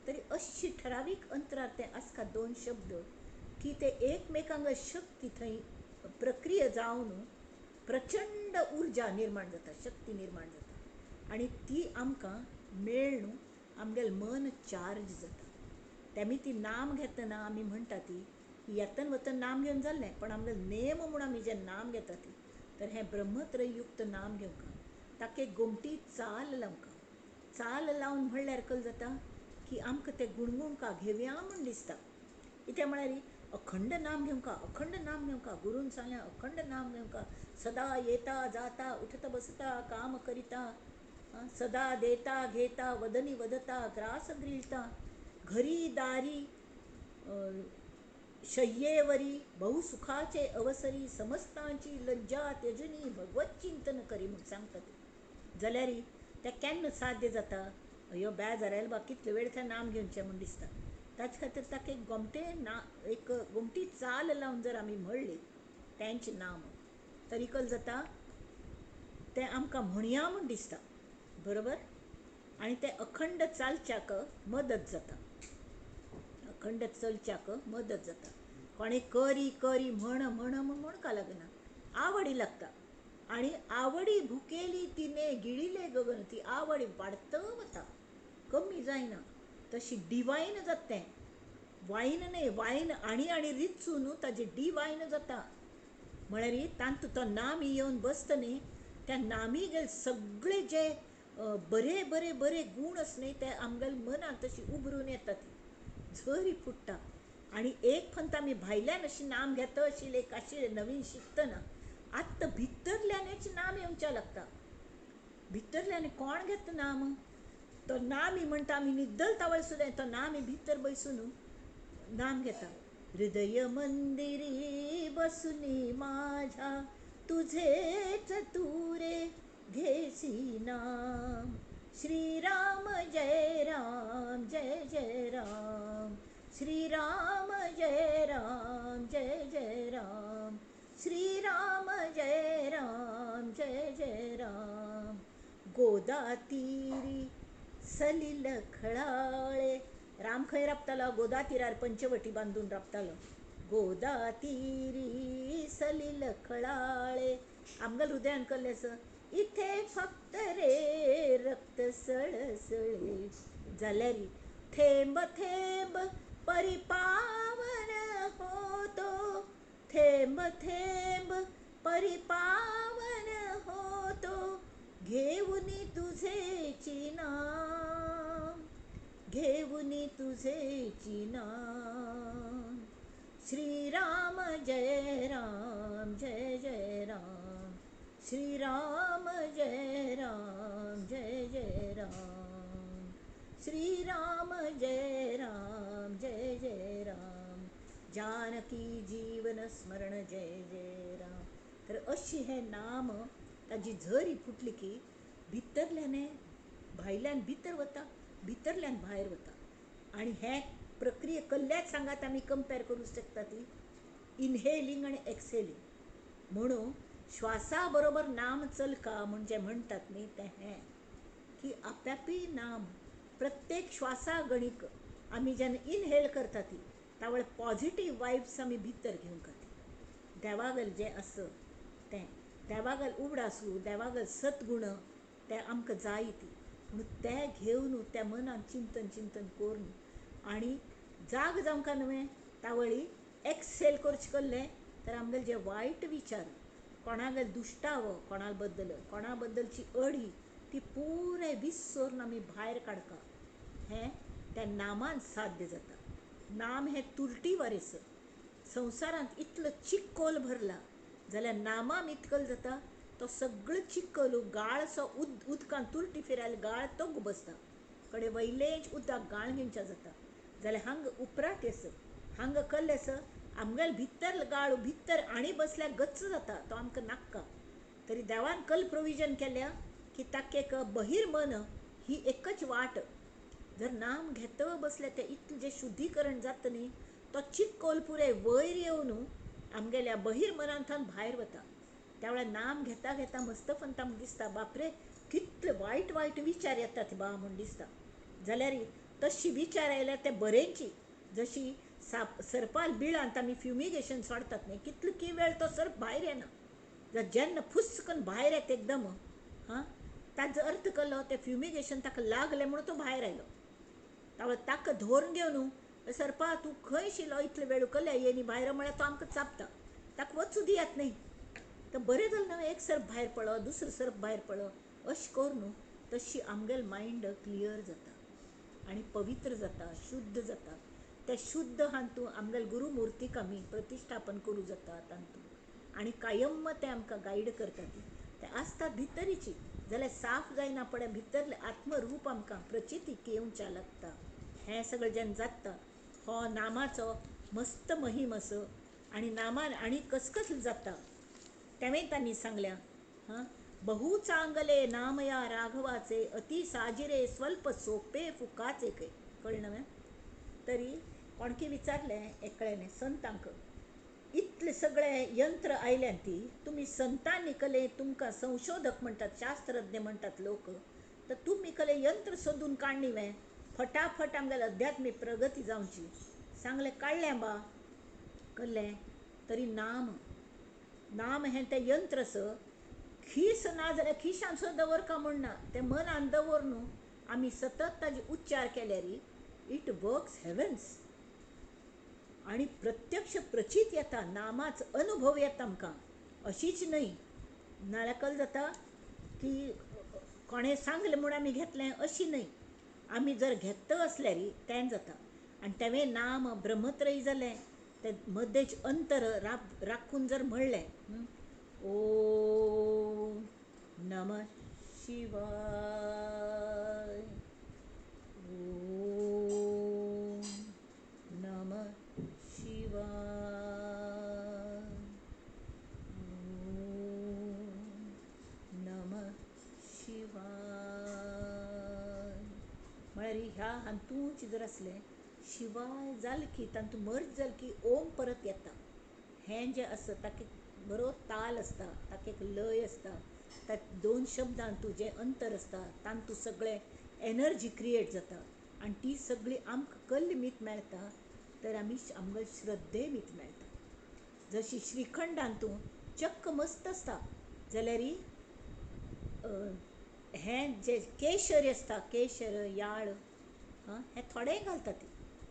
तरी अशी ठरावीक अंतरार ते आसता दोन शब्द की ते एकमेकांक शक्ती थंय प्रक्रिया जावन प्रचंड उर्जा निर्माण जाता, शक्ती निर्माण जाता. आनी ती आमकां मेळ्ळून आमगेलें मन चार्ज जाता. तेमी ती नाम घेतना आमी म्हणटा ती येतन वतन नाम घेवन जाल्लें, पण आमगेलें नेम म्हूण आमी जें नाम घेता ती, तर हें ब्रह्मत्रयुक्त नाम घेवंक ताका एक गोमटी चाल लावंक. चाल लावन म्हणल्यार कल जाता की आमकां तें गुणगुणका घेवया म्हूण दिसता. कित्याक म्हळ्यार अखंड नाम घेवंका, अखंड नाम घेवंका, गुरून सांगलें अखंड नाम घेवंका, सदा येता जाता उठता बसता काम करिता, सदा देता घेता वदनी वदता ग्रास गिळता, घरी दारी शय्येवरी बहुसुखाचे अवसरी समस्तांची लज्जा त्यजनी भगवत चिंतन करी म्हूण सांगता ते. जाल्यार तें केन्ना साध्य जाता? अयो बेजार आयलो बा, कितले वेळ थंय नाम घेवचें म्हूण दिसता. ताचे खातीर ताका एक गोमटे ना एक गोमटी चाल लावन जर आमी म्हणली तेंचें नाम तरी कल जाता तें आमकां म्हणया म्हूण दिसता, बरोबर? आनी तें अखंड चालच्याक मदत जाता, अखंड चलच्याक मदत जाता. कोणें करी करी म्हण म्हण म्हूण म्हणका लागना, आवडी लागता. आनी आवडी भुकेली तिने गिळिले गगन, ती आवड वाडत वता, कमी जायना. तशी डिवायन जाता तें, वायन न्हय, वायन आनी आनी रिचून न्हू ताजें डिवायन जाता. म्हळ्यार तातूंत तो नामी येवन बसता न्ही, त्या नामी गेले सगळे जे बरे बरे बरे गूण आसा न्ही ते आमगेले मनांत तशी उबरून येता, ती झरी फुट्टा. आनी एक फक्त आमी भायल्यान अशी नाम घेता अशी एक अशी नवीन शिकतना आत्तां भितरल्यानच नाम येवच्या लागता. भितरल्यान कोण घेता नाम? तो नामी म्हणटा आमी निद्दल तावळ सुद्दां तो नामी भितर बसून नाम घेता. हृदय मंदिरी बसुनी माझ्या तुझेच तुरे घेसी नाम, श्रीराम जय राम जय जय राम, श्रीराम जय राम जय जय राम, श्रीराम जय राम जय जय राम. गोदातीरी सलिल खळाळे, राम खंय राबतालो? गोदातीरार पंचवटी बांदून राबतालो. गोदातीरी सलिल खळाळे, आमगेल्या हृदयान कसलें आसा? इथे फक्त रे रक्त सळसळे, जाल्यार थेंब थेंब परिपावन होतो, थेंब थेंब परिपावन होतो, घेऊनी तुझेची नाम, घेऊनी तुझेची नाम. श्रीराम जय राम जय जय राम, श्रीराम जय राम जय जय राम, श्रीराम जय राम जय जय राम, जानकी जीवन स्मरण जय जय राम. तर अशी हें नाम ताजी झरी फुटली की भितरल्यान भायल्यान भितर वता, भितरल्यान भायर वता. आनी हें प्रक्रिया कल्ल्याच सांगात आमी कंपेर करूं शकता ती इनहेलिंग आनी एक्सहेलिंग. म्हणून श्वासा बरोबर नाम चलका म्हणजे म्हणटात न्ही तें हें की आपापी नाम प्रत्येक श्वासा गणीक आमी जेन्ना इनहेल करता ती तावळ पॉझिटीव वायब्स आमी भितर घेवंक ती देवागल जें आसा तें देवागल उगडासू, देवागल सद्गुण ते आमकां जाय ती, म्हणून ते घेवन त्या मनान चिंतन चिंतन करून आनी जाग जावंक न्हय तावळी एक्सेल करचें कसलें तर आमगेले जे वायट विचार, कोणागेर दुश्टावो, कोणा बद्दल, कोणा बद्दलची अडी ती पुराय विसरून आमी भायर काडका. हें त्या नामान साध्य जाता. नाम हें तुरटी वारेस. संवसारांत इतलो चिकोल भरला जाल्यार नामां इतकल जाता तो सगळो चिकोल गाळसो उदकान तुरटी फिरायल्यार गाळ तोग बसता, कडे वयलेंच उदक गाळ घेवच्या जाता. जाल्यार हांगा उपराट येस हांगा कल्ले आसा आमगेले भितर गाळ भितर आनी बसल्यार गच्च जाता, तो आमकां नाक्का. तरी देवान कल प्रोविजन केल्या की ताका एक बहिर्मन ही एकच वाट. जर नाम घेत बसले ते इतलें जें शुद्धीकरण जाता न्ही, तो चिकोल पुराय वयर येवन आमगेल्या बहिर्मनांतल्यान भायर वता. त्या वेळार नाम घेता घेता मस्तफंत आमकां दिसता, बापरे कितले वायट वायट विचार येतात बा म्हूण दिसता. जाल्यार तशी विचार आयल्यार ते बरेंची, जशी साप सर्पाल बिळांत आमी फ्युमिगेशन सोडतात न्ही, कितलो की वेळ तो सर्प भायर येना. जर जेन्ना फुस्स करून भायर येता एकदम, हां, ताजो अर्थ केलो तें फ्युमिगेशन ताका लागलें म्हणून तो भायर आयलो. तावळ ताका धरून घेवन सर्पा तूं खंय शिलो इतलो वेळ कल्या येनी भायर म्हळ्यार तो आमकां चाबता, ताका वचूं दियात न्ही. तर बरें जालें न्हू, एक सर्प भायर पडलो, दुसरो सर्प भायर पडलो, अशें करून न्हू तशी आमगेलें मायंड क्लियर जाता आनी पवित्र जाता, शुद्ध जाता. ते शुद्ध हातूंत आमगेले गुरुमुर्तीक आमी प्रतिश्ठापन करूं जाता तातूंत आनी कायम ते आमकां गायड करतात. ते आसतात भितरीची, जाल्यार साफ जायना पडे भितरलें आत्मरूप आमकां प्रचितीक येवच्या लागता. हें सगळें जेन्ना जाता हो नामाचो मस्त महिम असो. आनी नामान आनी कसकस जाता तेंवूय तांणी सांगल्या. हां, बहु चांगले नाम या राघवाचे अति साजिरे स्वल्प सोपे फुकाचे. खंय कळ्ळें न्हय? तरी कोणकी विचारलें एकल्याने संतांक, इतले सगळे यंत्र आयल्यान ती तुमी संतांनी कले तुमकां संशोधक म्हणटात, शास्त्रज्ञ म्हणटात लोक, तर तुमी कले यंत्र सोदून काडली वे फटाफट आमगेले अध्यात्मीक प्रगती जावची. सांगलें काडलें बा कल्लें तरी नाम नाम हें तें यंत्र आसा. खीस ना जाल्यार खिशान सुद्दां दवरका म्हूण ना, तें मनान दवर न्हू आमी सतत ताजे उच्चार केल्यार it works heavens. आनी प्रत्यक्ष प्रचीत येता, नामाचो अनुभव येता आमकां. अशीच न्हय नाल्यार कल जाता की कोणें सांगलें म्हूण आमी घेतलें अशी न्हय, आमी जर घेतता आसल्यार तें जाता. आनी तेवें नाम ब्रह्मत्रयी जालें तें मदेच अंतर राखून जर म्हणलें ओम नमः शिवाय, ओम नमः शिवाय, ओम नमः शिवाय म्हळ्यार ह्या हातूंत जर आसलें शिवाय जालें की तातूंत मर्ज जालें की ओम परत येता. हें जें आसा ताका बरो ताल आसता, ताका एक लय आसता, त्या दोन शब्दांतू जें अंतर आसता तातूंत सगळें एनर्जी क्रिएट जाता आनी ती सगळी आमकां कल्ली मीत मेळटा तर आमी आमकां श्रद्धे मीत मेळटा. जशी श्रीखंडांतू चक्क मस्त आसता जाल्यार हें जें केशर आसता, केशर याळ हें थोडें घालतात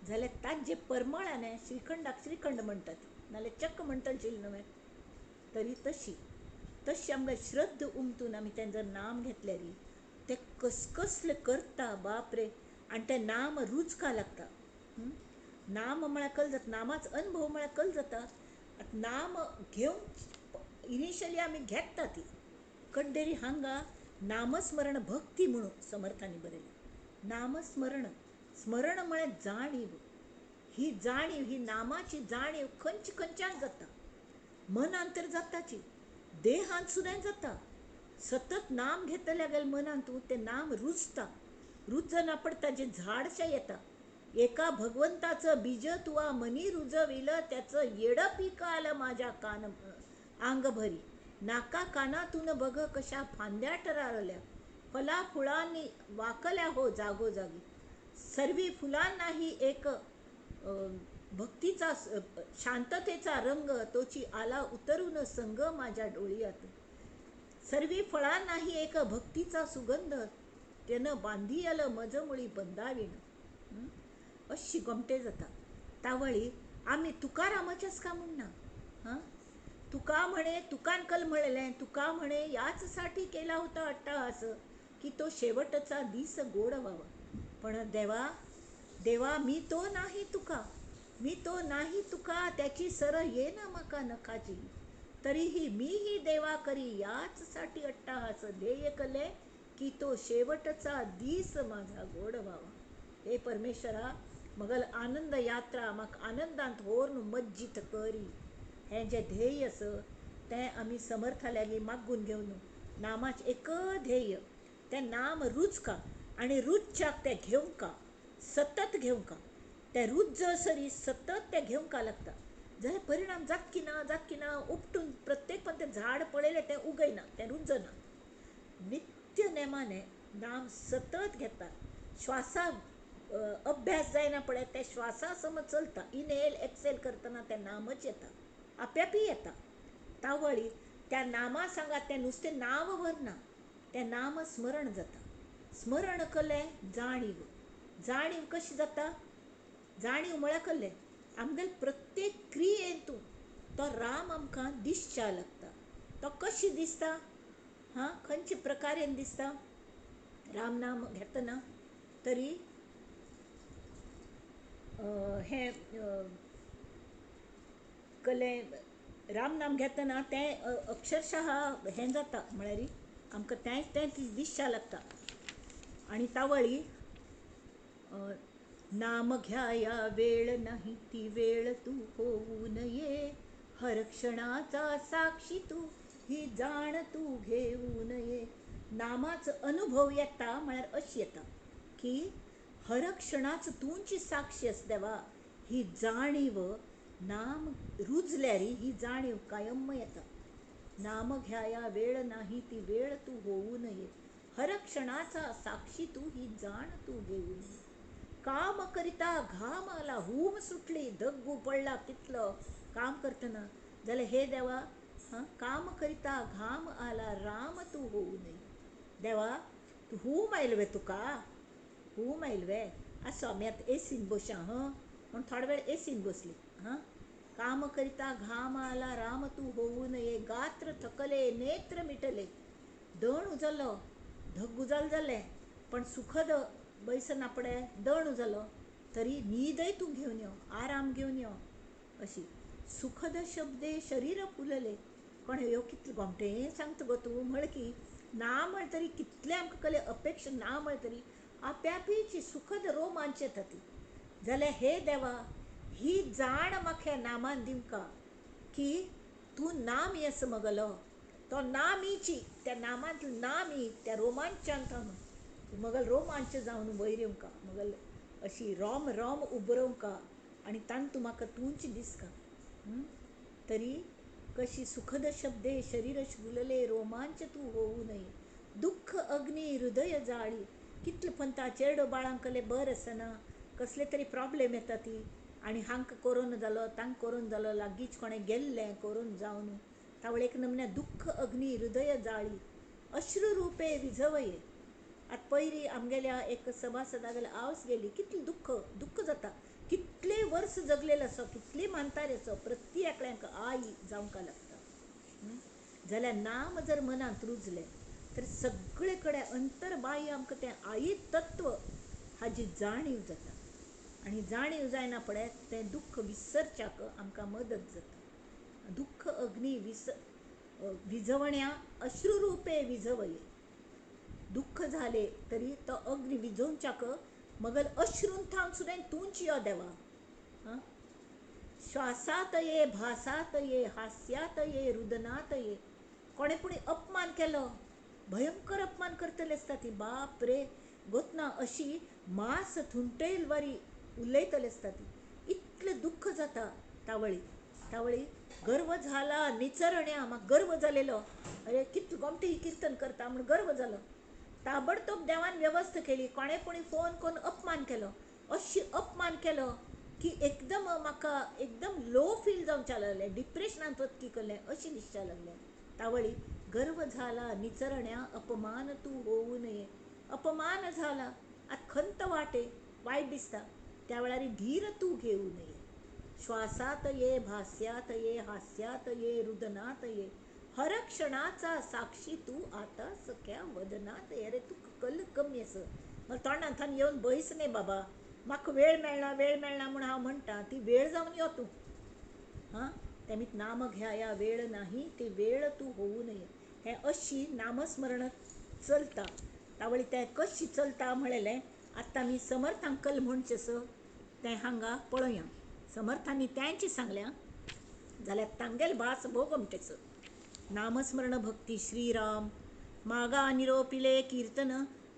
जाल्यार ताजें परमळान श्रीखंडाक श्रीखंड म्हणटात, नाल्यार चक्क म्हणटलें न्हय. तरी तशी तशी आमकां श्रद्धा उमतून आमी तें जर नाम घेतल्यार तें कसकसलें करता बाप रे, आनी तें नाम रुचका लागता. नाम म्हळ्यार कल जाता, नामाचो अनुभव म्हळ्यार कल जाता. नाम घेवन इनिशियली आमी घेता ती कड्डेरी हांगा नामस्मरण भक्ती म्हणून समर्थांनी बरयलें. नामस्मरण, स्मरण म्हळ्यार जाणीव. ही जाणीव, ही नामाची जाणीव खंयचे खंयच्यान जाता, मनान तर जाताची, देहांत सुद्दां जाता. सतत नाम घेतल्या गेल्यार मनांत तें नाम रुजता, रुजना पडटा जें झाडशें येता. एका भगवंताचं बीज तुवा मनी रुजविलं त्याचं येडं पीक आलं माझ्या कान आंगभरी. नाका कानातून बघ कशा फांद्या टरारल्या, फला फुलांनी वाकल्या हो जागोजागी. सर्वी फुलांनाही एक भक्तीचा शांततेचा रंग तोची आला उतरून संग माझ्या डोळियात. सर्वी फळांनाही एक भक्तीचा सुगंध त्यानं बांधी आलं मजमुळी बंधावीण. अशी गोमटे जाता. तावळी आमी तुकारामाचेच काय म्हणना, हां, तुका म्हणे तुकान कल म्हणलें, तुका म्हणे याच साठी केला होता अट्टाहास की तो शेवटचा दीस गोड व्हावा. पण देवा देवा मी तो नाही तुका, मी तो नाही तुका, त्याची सर ये ना माका नखाची, तरीही मीही देवा करी याचसाठी अट्टाहास, ध्येय कले की तो शेवटचा दीस माझा गोड व्हावा. हे परमेश्वरा मगल आनंद यात्रा म्हाका आनंदांत व्हरून मज्जीत करी. हें जें ध्येय आसा तें आमी समर्था लागीं मागून घेवन नामाचें एक ध्येय, तें नाम रुचका आनी रुचच्याक तें घेवंका, सतत घेवंका, तें रुजसरी सतत तें घेवंका लागता. जाल्यार परिणाम जातकी ना जातकी ना, उपटून प्रत्येक पण तें झाड पळयलें तें उगयना, तें रुजना. नित्य नेमाने नाम सतत घेता, श्वासा अभ्यास जायना पळय ते श्वासा समज चलता, इनहेल एक्सेल करतना तें नामच येता, आप्यापी येता. तावळी त्या नामा सांगात तें नुस्तें नांव व्हरना, तें नाम स्मरण जाता. स्मरण कलें जाणीव, जाणीव कशी जाता? जाणीव म्हळ्यार कलें आमगेले प्रत्येक क्रियेंतून तो राम आमकां दिसच्या लागता. तो कशी दिसता, हां, खंयचे प्रकारेन दिसता? राम नाम घेतना तरी हें कलें राम नाम घेतना तें अक्षरशः हें जाता, म्हळ्यार आमकां तें तें दिसच्या लागता. आनी तावळी नाम घ्याया वेळ नाही ती वेळ तू होऊ नये, हर क्षणाचा साक्षी तू ही जाण तू घेऊ नये. नामाचो अनुभव येता म्हळ्यार अशी येता की हर क्षणाच तुमची साक्षी आसा देवा, ही जाणीव नाम रुजल्यार ही जाणीव कायम येता. नाम घ्याया वेळ नाही ती वेळ तू होऊ नये, हर क्षणाचा साक्षी तू ही जाण तू घेऊ नये. काम करिता घाम आला, हूम सुटली, धग्गू पडला कितलो काम करतना, जाल्यार हे देवा, हां, काम करिता घाम आला राम तू होऊ नये. देवा तूं हूम आयलो वे तुका, हूम आयलो वे, आसो आमी आतां एसीन बसया, हां, म्हूण थोडो वेळ एसीन बसली. हां, काम करिता घाम आला राम तू होऊ नये, गात्र थकले नेत्र मिटले, दण उजलो, धग्गू जाल जालें, पण सुखद बैसना पडे दण जालो तरी न्हीदय तूं घेवन यो, आराम घेवन यो. अशी सुखद शब्दे शरीर फुलले. कोण ह्यो कितलें गोमटें सांगता गो तूं म्हळ की ना म्हळ तरी कितलें आमकां कले अपेक्षा ना म्हळ तरी आप्यापीची सुखद रोमांच येता ती. जाल्यार हे देवा ही जाण म्हाका नामान दिवका की तूं नाम येस मगलो, तो नामीची त्या नामांतलो नामी त्या रोमांचांत मगल रोमांच जावन वयर येवंका, मगल अशी रोम रोम उबरोवंका आनी तांतू म्हाका तूंच दिसका. तरी कशी सुखद शब्दे शरीर फुलले रोमांच तूं होऊ नये, दुःख अग्नी हृदय जाळी. कितले पंता चेडो बाळांक कले बरें आसना, कसले तरी प्रॉब्लेम येता ती, आनी हांकां कोरोना जालो तांकां कोरोना जालो, लागींच कोणें गेल्लें कोरोना जावन, तावळ एक नमन्या दुःख अग्नी हृदय जाळी अश्रुरुपे विझवये. आतां पयलीं आमगेल्या एक सभासदागेल्या आवस गेली, कितलें दुःख दुःख जाता, कितले वर्स जगलेलो आसो, कितले म्हातारे आसो, प्रत्येक एकल्यांक आई जावंक लागता. जाल्यार नाम जर मनांत रुजलें तर सगळे कडेन अंतरबाह्य आमकां तें आई तत्व हाजी जाणीव जाता, आनी जाणीव जायना पळय तें दुःख विसरच्याक आमकां मदत जाता. दुःख अग्नी विझवण्या अश्रुरुपे विझवये. दुःख झाले तरी तो अग्नी विझोवच्याक मगल अश्रून थावन सुद्दां तूंच यो देवा. हां, श्वासात ये भासात ये हास्यात ये रुदनात ये. कोणें पुणी अपमान केलो, भयंकर अपमान करतले आसता ती, बाप रे गोतना अशी मांस थुंटयल वरी उलयतले आसता ती, इतलें दुःख जाता. तावळी तावळी गर्व झाला निचरण्या, म्हाका गर्व जालेलो, अरे कितलें गोमटें किर्तन करता म्हूण गर्व जालो. ताबडतोब देवान व्यवस्था केली, कोणें कोणी फोन करून अपमान केलो, अशी अपमान केलो की एकदम म्हाका एकदम लो फील जावच्या लागलें, डिप्रेशनांत वचकी करलें अशें दिसच्या लागलें. तावळी गर्व झाला निचरण्या अपमान तूं होऊ नये. अपमान झाला आतां खंत वाटे, वायट दिसता, त्या वेळार धीर तूं घेवू नये. श्वासात ये भास्यात ये हास्यात ये रुदनात ये हर क्षणाचा साक्षी तू आता सख्या वदनात ये. अरे तूं कल कमी आसा म्हाका तोंडांतल्यान येवन बैस न्ही बाबा, म्हाका वेळ मेळना वेळ मेळना म्हूण हांव म्हणटा, ती वेळ जावन यो तूं. हां, तेमीत नाम घ्याया वेळ नाही ती वेळ तूं होऊ नये. हें अशी नामस्मरण चलता. तावळी तें कशी चलता म्हणलें आतां आमी समर्थ अंकल म्हणचें सो तें हांगा पळोवया. समर्थांनी तेंच सांगल्या जाल्यार तांगेल भास भोव गोमटेचो. नामस्मरण भक्ती श्रीराम मागा निरोपिले कीर्तन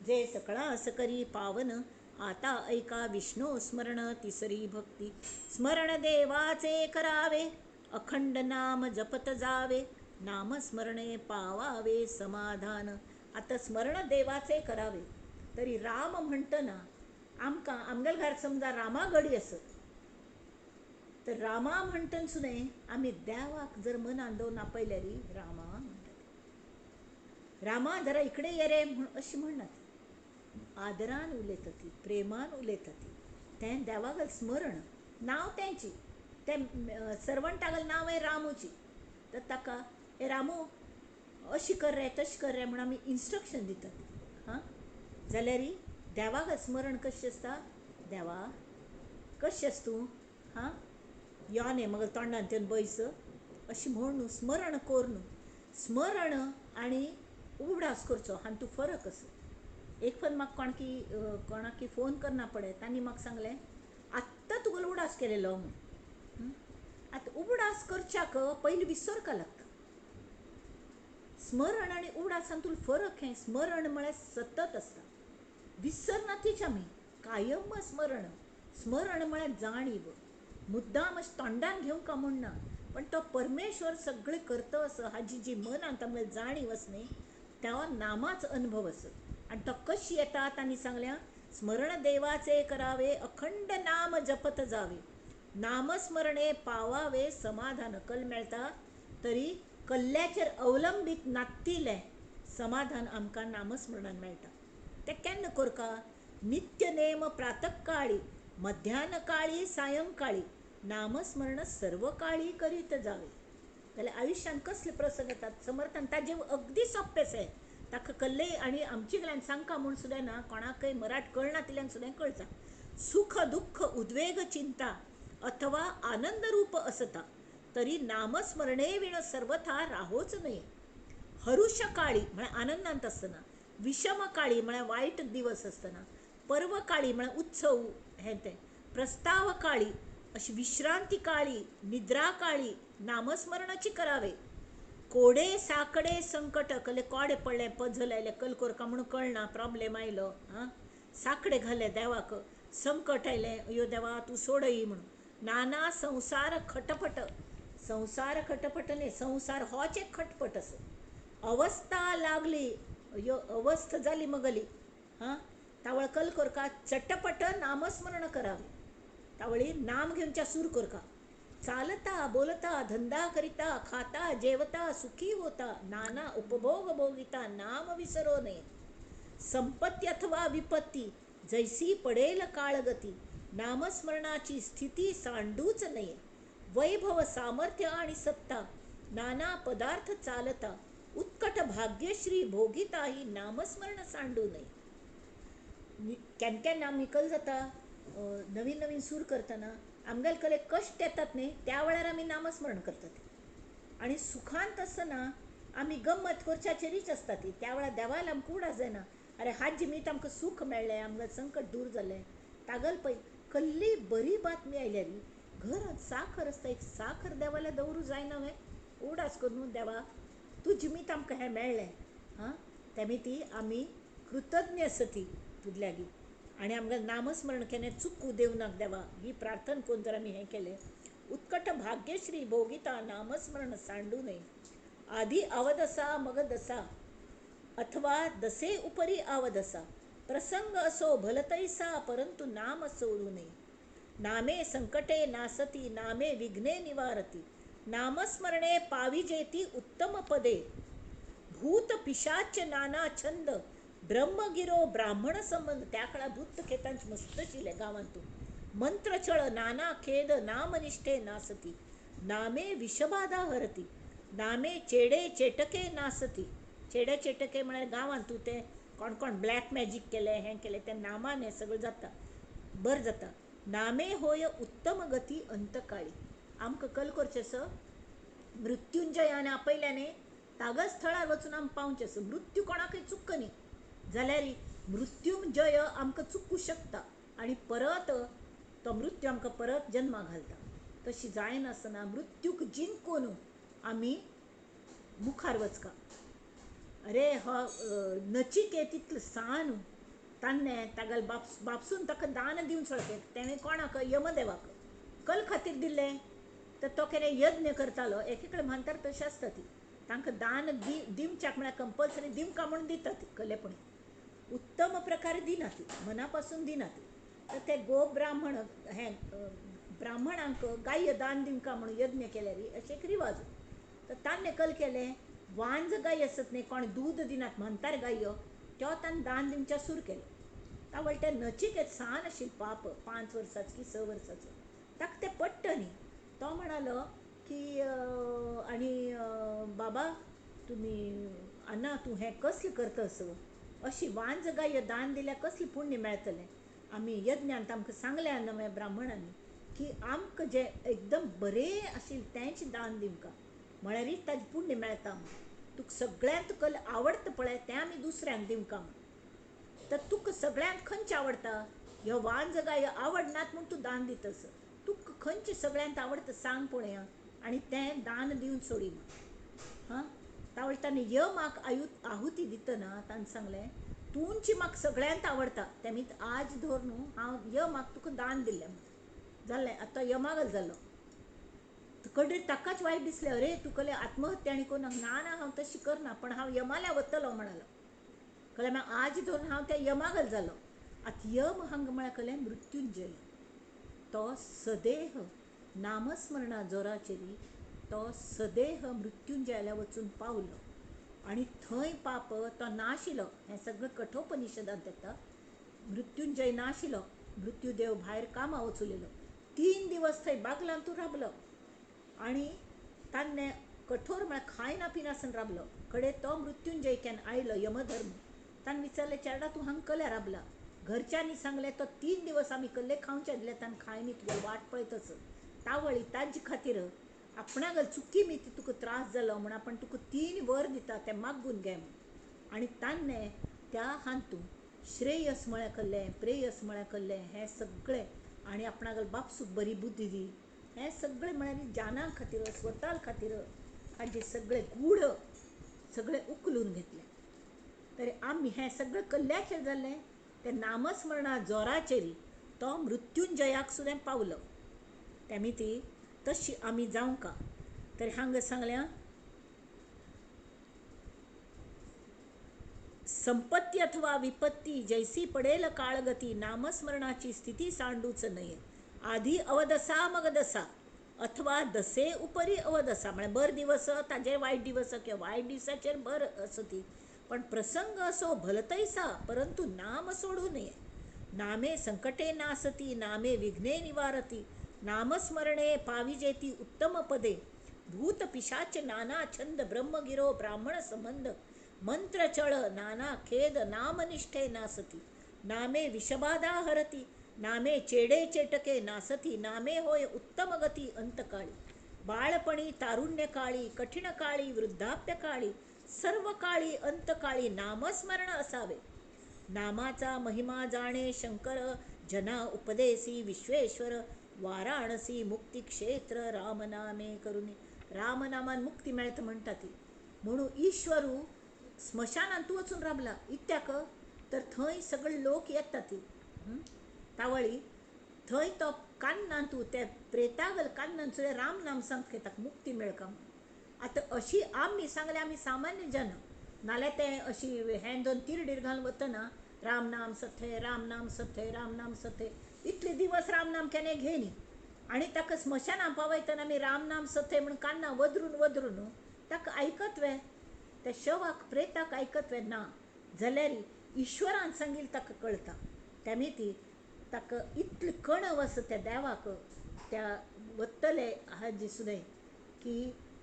जे सकळास करी पावन आता ऐका विष्णू स्मरण तिसरी भक्ती. स्मरण देवाचे करावे अखंड नाम जपत जावे नामस्मरणे पावावे समाधान. आतां स्मरण देवाचे करावे तरी राम म्हणटना आमकां आमगेल घर समजा रामा गडी आसत तर रामा म्हणटना सुद्दां आमी देवाक जर मनान दवरून आपयल्यार रामा म्हणटात, रामा जरा इकडे ये रे म्हूण अशी म्हणनात, आदरान उलयता ती, प्रेमान उलयता ती. तें देवागल स्मरण नांव तेंची, तें सर्वंटागल नांव हें रामूची, तर ताका हे रामू अशी कर रे तशें कर रे म्हूण आमी इन्स्ट्रक्शन दितात. हां, जाल्यार देवाक स्मरण कशें आसता, देवा कशें आसा तूं, हां यो न्ही मगेर तोंडान तेन बैस अशें म्हूण न्हू स्मरण कर न्हू. स्मरण आनी उगडास करचो हातूंत फरक आसा. एक फावट म्हाका कोणाकी फोन करना पडे तांणी म्हाका सांगलें आत्तां तुगेलो उगडास केलेलो म्हूण. आतां उगडास करच्याक पयलीं विसरका लागता. स्मरण आनी उगडास हातूंत फरक हें, स्मरण म्हळ्यार सतत आसता, विसरना तीच आमी कायम स्मरण. स्मरण म्हळ्यार जाणीव, मुद्दाम अशें तोंडान घेवंक म्हूण ना, पण तो परमेश्वर सगळें करता असो हाजी जी मनांत आमकां जाणीव आसा न्ही त्या नामाचो अनुभव आसा. आनी तो कशी येता तांणी सांगल्या स्मरण देवाचे करावे अखंड नाम जपत जावे नामस्मरणे पावावे समाधान. कल मेळटा तरी कल्ल्याचेर अवलंबीत नातिल्लें समाधान आमकां नामस्मरणान मेळटा. तें केन्ना करका, नित्य नेम प्रातःकाळी मध्यानकाळी सायंकाळी नामस्मरण सर्वकाळी करीत जावे. जाल्यार आयुश्यांत कसले प्रसंग येतात समर्थान ताजें अगदी सोंपें आसा, ताका कल्ले आनी आमचे कडल्यान सांगका म्हूण सुद्दां ना, कोणाकय मराठ कळना तिल्यान सुद्दां कळटा. सुख दुःख उद्वेग चिंता अथवा आनंदरूप असता तरी नामस्मरणे विण सर्वथा राहोच न्हय. हरुष काळी म्हळ्यार आनंदांत आसतना, विषम काळी म्हळ्यार वायट दिवस आसतना, पर्व काळी म्हळ्यार उत्सव हें तें, प्रस्ताव काळी अशी विश्रांती काळी, निद्रा काळी नामस्मरणाची करावे. कोडे साकडे संकट कले कोडे पडले पजल आयले कल कोरका म्हणून कळना प्रॉब्लेम आयलो, आं साकडे घाले देवाक, संकट आयलें अयो देवा तूं सोडय म्हणून. नाना संवसार खटपट, संवसार खटपट न्ही संवसार होच एक खटपट आसा. अवस्था लागली अयो अवस्था जाली मगली, हां तावळ कल कोरका चटपट नामस्मरण करावे. तावळी नाम घेवच्या सूर कोरका. चालता बोलता धंदा करिता खाता जेवता सुखी होता नाना उपभोग भोगिता नाम विसरो नये. संपत्ती अथवा विपत्ती जैसी पडेल काळगती नामस्मरणाची स्थिती सांडूच नये. वैभव सामर्थ्य आणि सत्ता नाना पदार्थ चालता उत्कट भाग्यश्री भोगिता ही नामस्मरण सांडू नये. केन्ना केन्ना आमी कल जाता नवीन नवीन सूर करतना आमगेले कले कश्ट येतात न्ही त्या वेळार आमी नामस्मरण करतात, आनी सुखांत आसतना आमी गम्मत करच्याचेरीच आसता ती, त्या वेळार देवाल आमकां उगडास जायना, अरे हात जिमीत आमकां सूख मेळ्ळें आमकां संकट दूर जालें. तागल पळय कसली बरी बातमी आयल्यार घरांत साखर आसता, एक साखर देवाल्या दवरूं जायना वे, उगडास करून देवा तूं जिमीत आमकां हें मेळ्ळें, हां तेमी ती आमी कृतज्ञ आसा ती तुजल्या लागीं, आनी आमकां नामस्मरण केन्ना चुकू देवनाक देवा ही प्रार्थना करून जर आमी हें केलें. उत्कट भाग्यश्री भोगिता नामस्मरण सांडू नये. आदी आवदसा मगदसा अथवा दसे उपरी आवदसा प्रसंग असो भलतैसा परंतु नाम सोडू नये. नामे संकटे नासती नामे विघ्ने निवारती नामस्मरणे पाविजेती उत्तम पदे. भूत पिशाच नाना छंद ब्रह्मगिरो ब्राह्मण संबंध, त्या काळार भूत खेतांच मस्त आशिल्लें गांवांतू, मंत्रचळ नाना खेद नामनिष्ठे नासती, नामे विषबाधा हरती, नामे चेडे चेटके नासती. चेडे चेटके म्हळ्यार गांवांत तूं तें कोण कोण ब्लॅक मॅजीक केलें, हें केलें, तें नामान हें सगळें जाता, बरें जाता. नामे होय उत्तम गती अंतकाळी. आमकां कल करचें आसा, मृत्युंजयान आपयल्या न्ही तागच थळार वचून आमी पावचें आसा. मृत्यू कोणाकय चुक्क न्ही जाल्यार मृत्युंजय आमकां चुकूं शकता आनी परत तो मृत्यू आमकां परत जन्माक घालता. तशी जायनासतना मृत्यूक जिंकून आमी मुखार वचका. अरे हो नचिकेत तितलो सान तान्ने तागेले बापसून ताका दान दिवन सोडलें. तेणें कोणाक? यमदेवाक. कल खातीर दिल्लें. तर तो केन्ना यज्ञ करतालो. एक एकले म्हानतार तशें आसता ती, तांकां दान दिवच्याक म्हळ्यार कंपल्सरी दिवंका म्हूण दिता ती, कलेपणी उत्तम प्रकारे दिना ती, मना पासून दिना ती. तर ते गो ब्राह्मण हें ब्राह्मणांक गाय दान दिवंका म्हूण यज्ञ केल्यार अशें एक रिवाज. तर तांणे कल केलें, वांज गाय आसत न्ही, कोण दूद दिनात म्हानतार गायो, त्यो ताणें दान दिवच्या सुरू केलें. तावळ तें नचिकेत सान आशिल्लें पाप, 5 वर्सांचो की 6 वर्सांचो, ताका तें पडटा न्ही. तो म्हणालो की आनी बाबा तुमी आना तूं हें कसलें करता असो, अशी वांज गाय दान दिल्यार कसलें पुण्य मेळटलें? आमी यज्ञांत आमकां सांगलें नव्या ब्राह्मणांनी की आमकां जें एकदम बरें आशिल्लें तेंच दान दिवंका, म्हळ्यारीच ताजें पुण्य मेळटा म्हूण. तुका सगळ्यांत कल आवडटा पळय तें आमी दुसऱ्यांक दिवंका म्हूण. तर तुका सगळ्यांत खंयचें आवडटा? ह्यो वांज गाय आवडनात म्हूण तूं दान दितस. तुका खंयचें सगळ्यांत आवडटा सांग पळया, आनी तें दान दिवन सोडी म्हूण. हां, तावळ ताणें यमाक आहुती दितना ताणें सांगलें, तुमची म्हाका सगळ्यांत आवडटा तेमी आज धर न्हू हांव यमाक तुका दान दिल्लें म्हूण. जालें, आतां यमागल जालो. कडे ताकाच वायट दिसलें, अरे तूं कले आत्महत्या आनी करूं नाका. ना ना, हांव तशी करना, पण हांव यमाल्या वतलो म्हणालो. कळ्ळें? मागीर आज धरून हांव त्या यमागल जालो. आतां यम हांगा म्हळ्यार कळ्ळें मृत्युंजय. तो सदेह नामस्मरणा जोराचेर तो सदेह मृत्युंजयाला वचून पावलो आनी थंय पाप तो नाशिल्लो. हें सगळें कठोपनिषदांत येता. मृत्युंजय नाशिल्लो, मृत्युदेव भायर कामा वचुलेलो. 3 दिवस थंय बागलांत राबलो आनी तान्ने कठोर म्हळ्यार खायना पिनासन राबलो. कडे तो मृत्युंजय केन्ना आयलो यमधर्म, ताणें विचारलें, चेडा तूं हांगा कल्या राबला? घरच्यांनी सांगलें, तो 3 दिवस आमी कल्ले खावचे दिले, ताणें खायनी तुगे वाट पळयतच. तावळी ताजे खातीर आपणागल चुकी मी तुका त्रास जालो म्हूण आपण तुका 3 वर दिता, तें मागून घे म्हूण. आनी तान्ने त्या हातूंत श्रेयस म्हळ्यार कल्लें, प्रेयस म्हळ्यार कल्लें, हें सगळें आनी आपणागल बापसूक बरी बुद्धी दी, हें सगळें म्हळ्यार जाना खातीर, स्वता खातीर हाजें सगळें गूढ सगळें उखलून घेतलें. तर आमी हें सगळें कल्ल्याचेर जालें, तें नामस्मरणा जोराचेर तो मृत्युंजयाक सुद्दां पावलो. तेमी ती तशी आमी जावंका. तर हांगा सांगल्या, संपत्ती अथवा विपत्ती जैसी पडेल काळगती, नामस्मरणाची स्थिती सांडूच नये. आधी अवदसा मग दसा अथवा दसे उपरी अवदसा, म्हळ्यार बर दिवस ताजेर वायट दिवस किंवा वायट दिवसाचेर बर असो ती, पण प्रसंग असो भलतैसा परंतु नाम सोडू नये. नामे संकटे नासती, नामे विघ्ने निवारती, नामस्मरणे पाविजेती उत्तम पदे. भूत पिशाच नाना छंद, ब्रह्मगिरो ब्राह्मण संबंध, मंत्रचळ नाना खेद नामनिष्ठे नासती. नामे विषबाधा हरती, नामे चेडे चेटके नासती, नामे होय उत्तम गती अंतकाळी. बाळपणी तारुण्यकाळी, कठीण काळी, वृद्धाप्यकाळी, सर्व काळी अंतकाळी नामस्मरण असावे. नामाचा महिमा जाणे शंकर, जना उपदेसी विश्वेश्वर, वाराणसी मुक्तिक्षेत्र रामनामे करुणे. रामनामान मुक्ती मेळटा म्हणटा ती. म्हणून ईश्वरू स्मशानांत वचून राबला इत्याक, तर थंय सगळे लोक येता ती तावळी थंय तो कान्नांतू त्या प्रेतागल कान्नान सुद्दां रामनाम सांगता ताका मुक्ती मेळका म्हणून. आतां अशी आमी सांगले, आमी सामान्य जन, नाल्यार ते अशी हें दोन तिरडीर घालून वतना राम नाम सत्य, राम नाम सत्य, राम नाम सत्य, इतले दिवस राम नाम केन्ना घेयनी. आनी ताका स्मशानां पावयतना आमी राम नाम सत्य म्हूण कान्ना वदरून वदरून ताका आयकत वे, त्या शवाक प्रेताक आयकत वे ना, जाल्यार ईश्वरान सांगील ताका कळटा. तेमी ती ताका इतलें कणव आसा त्या देवाक त्या वतले हाजे सुद्दां की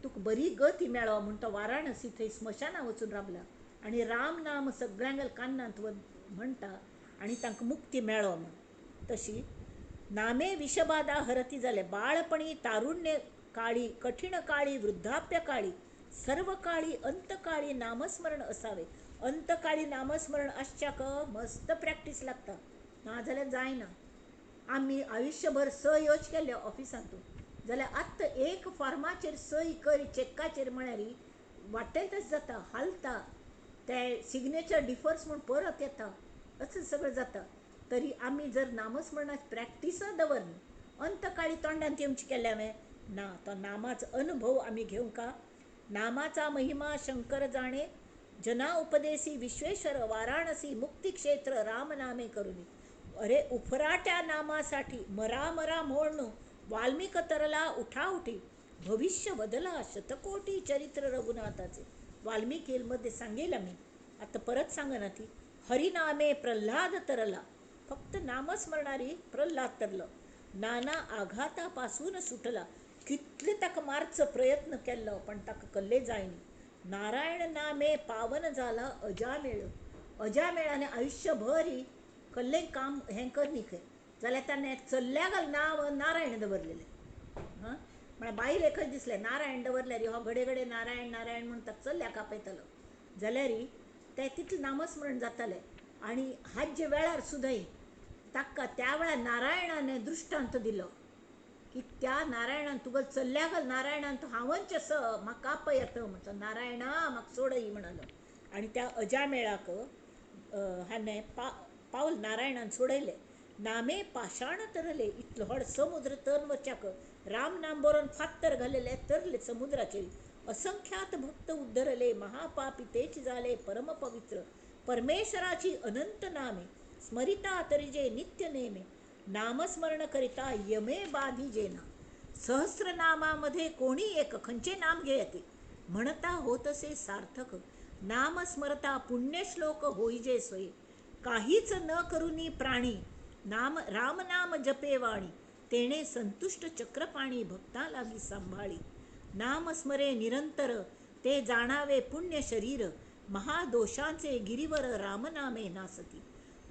तुका बरी गती मेळो म्हूण तो वाराणसी थंय स्मशाना वचून रावला आनी राम नाम सगळ्यांक कान्नांत म्हणटा आनी तांकां मुक्ती मेळो म्हूण. तशी नामे विषबाधा हरती जाले बाळपणी तारुण्य काळी कठीण काळी वृद्धाप्य काळी सर्व काळी अंतकाळी नामस्मरण असावे. अंतकाळी नामस्मरण आसच्याक मस्त प्रॅक्टीस लागता, नाजाल्यार जायना. आमी आयुश्यभर सयोच केल्यो ऑफिसांतू जाल्यार आत्तां एक फॉर्माचेर सय कर चॅकाचेर म्हळ्यार वाटेल तशें जाता, हालता, ते सिग्नेचर डिफर्स म्हूण परत येता, अशें सगळें जाता. तरी आमी जर नामस्मरणाची प्रॅक्टीस दवरना अंतकाळी तोंडान येवची केल्या हांवें ना, तो नामाचो अनुभव आमी घेवंका. नामाचा महिमा शंकर जाणे जना उपदेसी विश्वेश्वर वाराणसी मुक्तिक्षेत्र राम नामे करुनी. अरे उफराट्या नामासाठी मरा मरा म्हणून वाल्मिक तरला उठाउठी भविष्य बदला शतकोटी चरित्र रघुनाथाचे. वाल्मिकीमध्ये सांगेल आम्ही, आता परत सांगना ती. हरिनामे प्रल्हाद तरला, फक्त नामस्मरणारी प्रल्हाद तरलो, नाना आघातापासून सुटला. कितले ताका मारचो प्रयत्न केल्लो पण ताका कल्ले जायना. नारायण नामे पावन जाला अजामेळ. अजामेळाने आयुष्यभर कल्ले काम हें करनी खंय जाल्यार ताणें चल्ल्या घाल नांव नारायण दवरलेलें. हां म्हळ्यार बायल एकच दिसलें नारायण दवरल्यार हो घडये घडये नारायण नारायण म्हूण ताका चल्ल्याक आपयतालो जाल्यार तें तितलें नामस्मरण जातालें. आनी हाजे वेळार सुद्दां ताका त्या वेळार नारायणाने दृश्टांत दिलो की त्या नारायणान तुका चल्ल्या घाल नारायणान तूं हांवच आसा म्हाका आपयता म्हणचो नारायणा म्हाका सोडय म्हणालो. आनी त्या अजामेळाक हाणें पावल नारायणान सोडयलें. नामे पाशाण तरले, इतलो व्हड समुद्र तरन वच्याक राम नाम बरोवन फातर घालेले तरले समुद्राचेर. असंख्यात भक्त उद्धरले महापापी तेच जाले परमपवित्र. परमेश्वराची अनंत नामे स्मरिता तरिजे नित्य नेमे नामस्मरण करिता यमे बाधी जेना. सहस्रनामामध्ये कोणी एक खंयचे नाम घेयते म्हणता होतसे सार्थक. नामस्मरता पुण्यश्लोक होईजे सोय. काहीच न करुनी प्राणी नाम रामनाम जपे वाणी तेणे संतुष्ट चक्रपाणी भक्ता लागी सांभाळी. नाम स्मरे निरंतर ते जाणावे पुण्य शरीर महादोषांचे गिरिवर रामनामे नासती.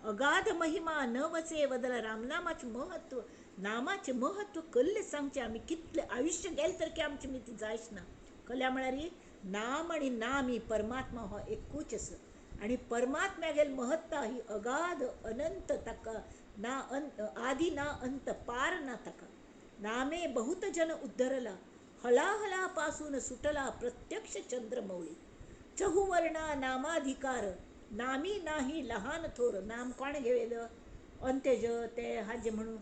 अगाध महिमा न वचे वदल. रामनामाचे महत्व नामाचे महत्व कल्ले सांगचे आमी कितले आयुष्य गेले तर की आमची मिती जायच ना. कल्या म्हळ्यार नाम आनी नाम ही परमात्मा हो एकूच आसा आनी परमात्म्यागेल महत्ता ही अगाध अनंत ताका ना अंत आदी ना अंत पार ना ताका. नामे बहुत जन उद्धरला हलाहलापासून सुटला प्रत्यक्ष चंद्रमौळी. चहुवर्णा नामाधिकार नामी नाही लहान थोर. नाम कोण घेवेलं अंत्यज ते हाजे म्हणून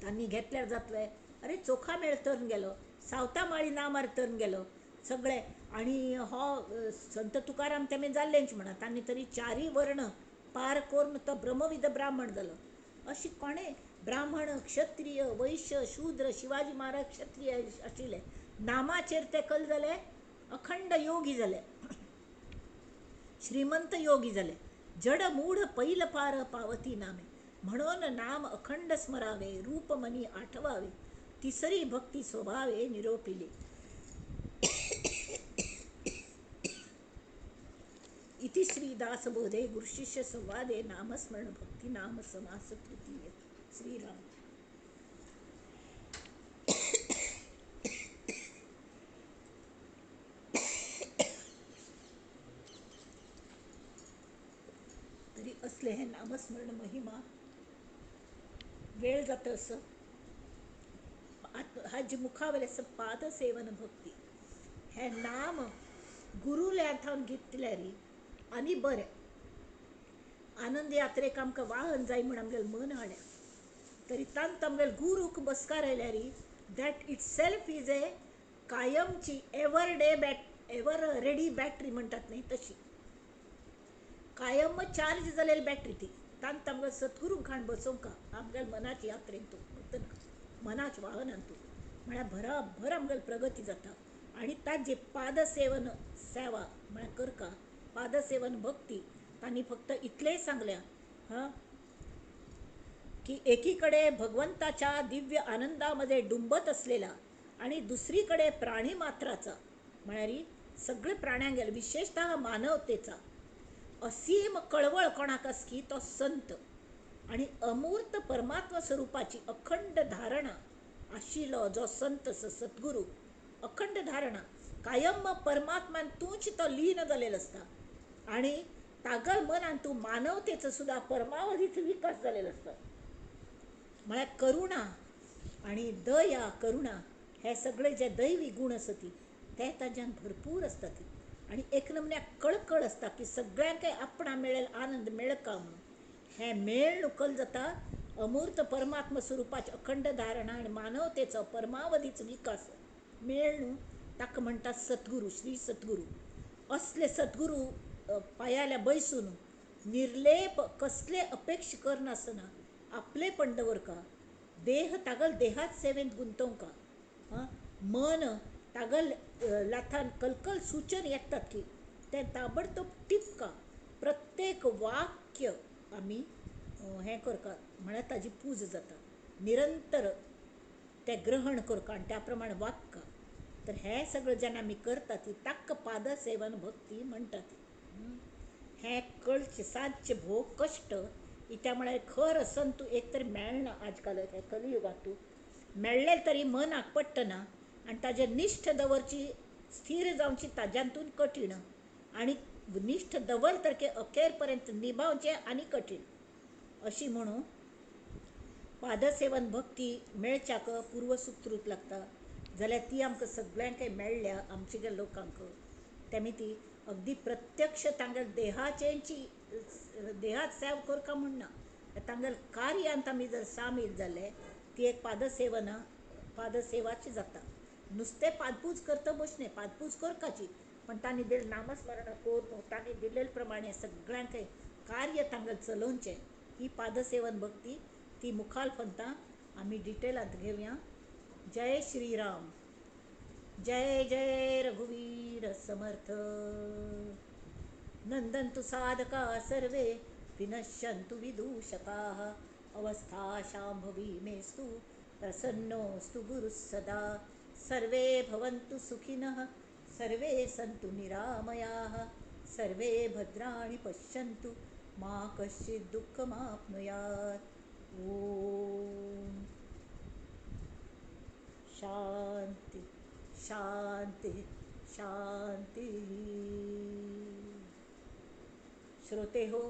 तांणी घेतल्यार जातले. अरे चोखा मेळ तरन गेलो, सावता माळी नामार तरन गेलो सगळे. आनी हो संत तुकाराम तेमी जाल्लेंच म्हणा तांणी तरी चारी वर्ण पार करून तो ब्रह्मविद ब्राह्मण जालो. अशी कोणें ब्राह्मण क्षत्रिय वैश्य शूद्र शिवाजी महाराज क्षत्रिय आशिल्ले नामाचेर ते कल जाले अखंड योगी जाले, श्रीमंत योगी जाले. जड मूढ पैल पार पावती नामे म्हणून नाम अखंड स्मरावे रूप मनी आठवावे तिसरी भक्ती स्वभावे निरोपिले. इति श्री दासबोधे गुरुशिष्य संवादे नामस्मरण भक्ती नाम समास तृतीय. श्रीराम. तरी असले हे नामस्मरण महिमा वेळ जाता असं हाजे मुखावेले असं पादसेवन भक्ती हे नाम गुरुल्या थावन घेतल्यार आनी बरें. आनंद यात्रेक आमकां वाहन जाय म्हूण आमगेलें मन हाडल्या तरी तांत आमगेले गुरूक बसकार आयल्यार that itself is a कायमची ever day ever ready battery म्हणटात न्ही तशी कायम चार्ज जालेली बॅटरी ती. तांत आमगेले सद्गुरूंक हाडून बसोवंक आमगेले मनाचे यात्रेन तूं मनाचे वाहनान तूं म्हळ्यार भराभर आमगेली प्रगती जाता. आनी ताजे पादसेवन सेवा म्हळ्यार करका पादसेवन भक्ती तांणी फक्त इतलेंय सांगल्या. हां की एकीकडे भगवंताच्या दिव्य आनंदामध्ये डुंबत असलेला आणि दुसरीकडे प्राणीमात्राचा म्हळ्यार सगळे प्राण्यांगेल विशेषतः मानवतेचा असीम कळवळ कोणाक आसकी तो संत. आणि अमूर्त परमात्मा स्वरूपाची अखंड धारणा आशिल्लो जो संत सद्गुरू, अखंड धारणा कायम परमात्मान तूंच तो लीन जालेलो आसता आनी तागल मनान तूं मानवतेचो सुद्दां परमावधीचो विकास जालेलो आसता. म्हळ्यार करुणा आनी दया करुणा हे सगळे जे दैवी गूण आसा ती ते ताज्यान भरपूर आसता ती. आनी एक नमन्याक कळकळ आसता की सगळ्यांकय आपणा मेळेल आनंद मेळका म्हणून. हें मेळ नुकल जाता अमूर्त परमात्मा स्वरुपाची अखंड धारणा आनी मानवतेचो परमावधीचो विकास मेळ न्हू ताका म्हणटात सद्गुरू, श्री सद्गुरू. असले सद्गुरू पांयाल्या बैसून निर्लेप कसले अपेक्षा करनासतना आपलेपण दवरका, देह तागल देहात सेवेंत गुंतोवंका, मन तागल लाथान कलकल सूचन येतात की तें ताबडतोब टिपका, प्रत्येक वाक्य आमी हें करका म्हळ्यार ताजी पूज जाता, निरंतर तें ग्रहण करका आनी त्या प्रमाणे वागका. तर हें सगळें जेन्ना आमी करता ती ताका पादसेवन भक्ती म्हणटा ती. हें कळचें सादचें भोव कश्ट इत्या म्हळ्यार खर संत एक तरी मेळना आजकाल ह्या कलियुगांतू, मेळ्ळें तरी मनाक पडटना आनी ताजेर निश्ठ दवरची स्थीर जावची ताज्यांतून कठीण, आनी निश्ठ दवर तर अखेर पर्यंत निभावचें आनी कठीण. अशी म्हणून पादसेवन भक्ती मेळच्याक पूर्वसुकृत लागता जाल्यार ती आमकां सगळ्यांकय मेळ्ळ्या आमच्या लोकांक. तेमी ती अगदी प्रत्यक्ष तांगेल देहाचेंची देहात सेव करका म्हणना, तांगेल कार्यांत आमी जर सामील जाले ती एक पादसेवना पादसेवाची जाता. नुस्तें पादपूज करता बसने पादपूज करकाची, पण तांणी दिलें नामस्मरण करून तांणी दिल्ले प्रमाणे सगळ्यांक कार्य तांगेल चलोवचें ही पादसेवन भक्ती. ती मुखाल फंता आमी डिटेलांत घेवया. जय श्रीराम, जय जय रघुवीर समर्थ. नंदन्तु साधका सर्वे विनश्यन्तु विदूषकाः. अवस्था शाम्भवी मेस्तु प्रसन्नोऽस्तु गुरुः सदा. सर्वे भवन्तु सुखिनः सर्वे सन्तु निरामयाः. सर्वे भद्राणि पश्यन्तु मा कश्चित् दुःखमाप्नुयात्. ॐ शांती शांती शांती. श्रोते हो,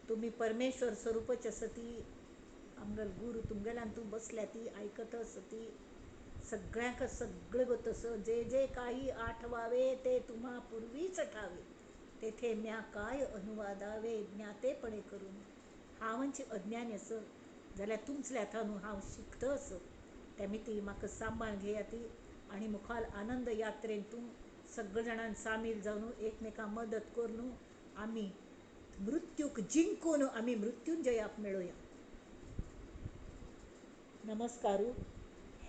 तुम्ही परमेश्वर स्वरूपच असती, आमगेल गुरु तुमगेल्यान तूं बसल्या ती आयकत असती, सगळ्यांक सगळें गोत जे जे काही आठवावे ते तुम्हा पूर्वीच ठावे, तेथे म्या काय अनुवादावे ज्ञातेपणे करून. हांव अज्ञानी असो जाल्यार तुमचल्या न्हू हांव शिकता असो, तेमी ती म्हाका सांबाळ घेया ती. आनी मुखाल आनंद यात्रेन तूं सगळे जाणांक सामील जावन एकमेकांक मदत करून आमी मृत्यूक जिंकून आमी मृत्युंजयाक मेळोया. नमस्कारू.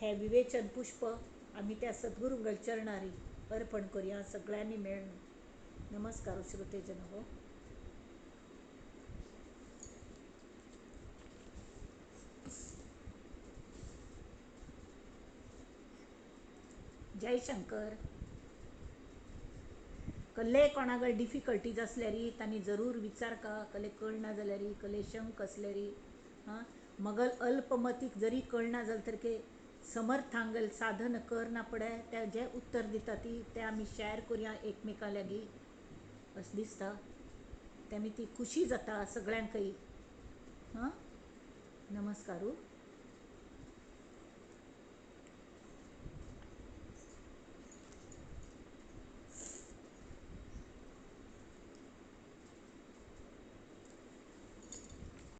हे विवेचन पुष्प आमी त्या सद्गुरूंगेल चरणारी अर्पण करुया सगळ्यांनी मेळून. नमस्कार श्रोतेजन हो. जयशंकर. कल्ले कोणागळ डिफिकल्टीज आसल्यारी तांणी जरूर विचार का, कले कळना जाल्यारी, कले शंक आसल्यारी, हां मगल अल्पमतीक जरी कळना जाल तर के समर्थांगल साधन करना पडे ते जे उत्तर दिता ती ते आमी शेअर करुया एकमेकां लागीं अशें दिसता. तेमी ती खुशी जाता सगळ्यांकय. हां नमस्कारू.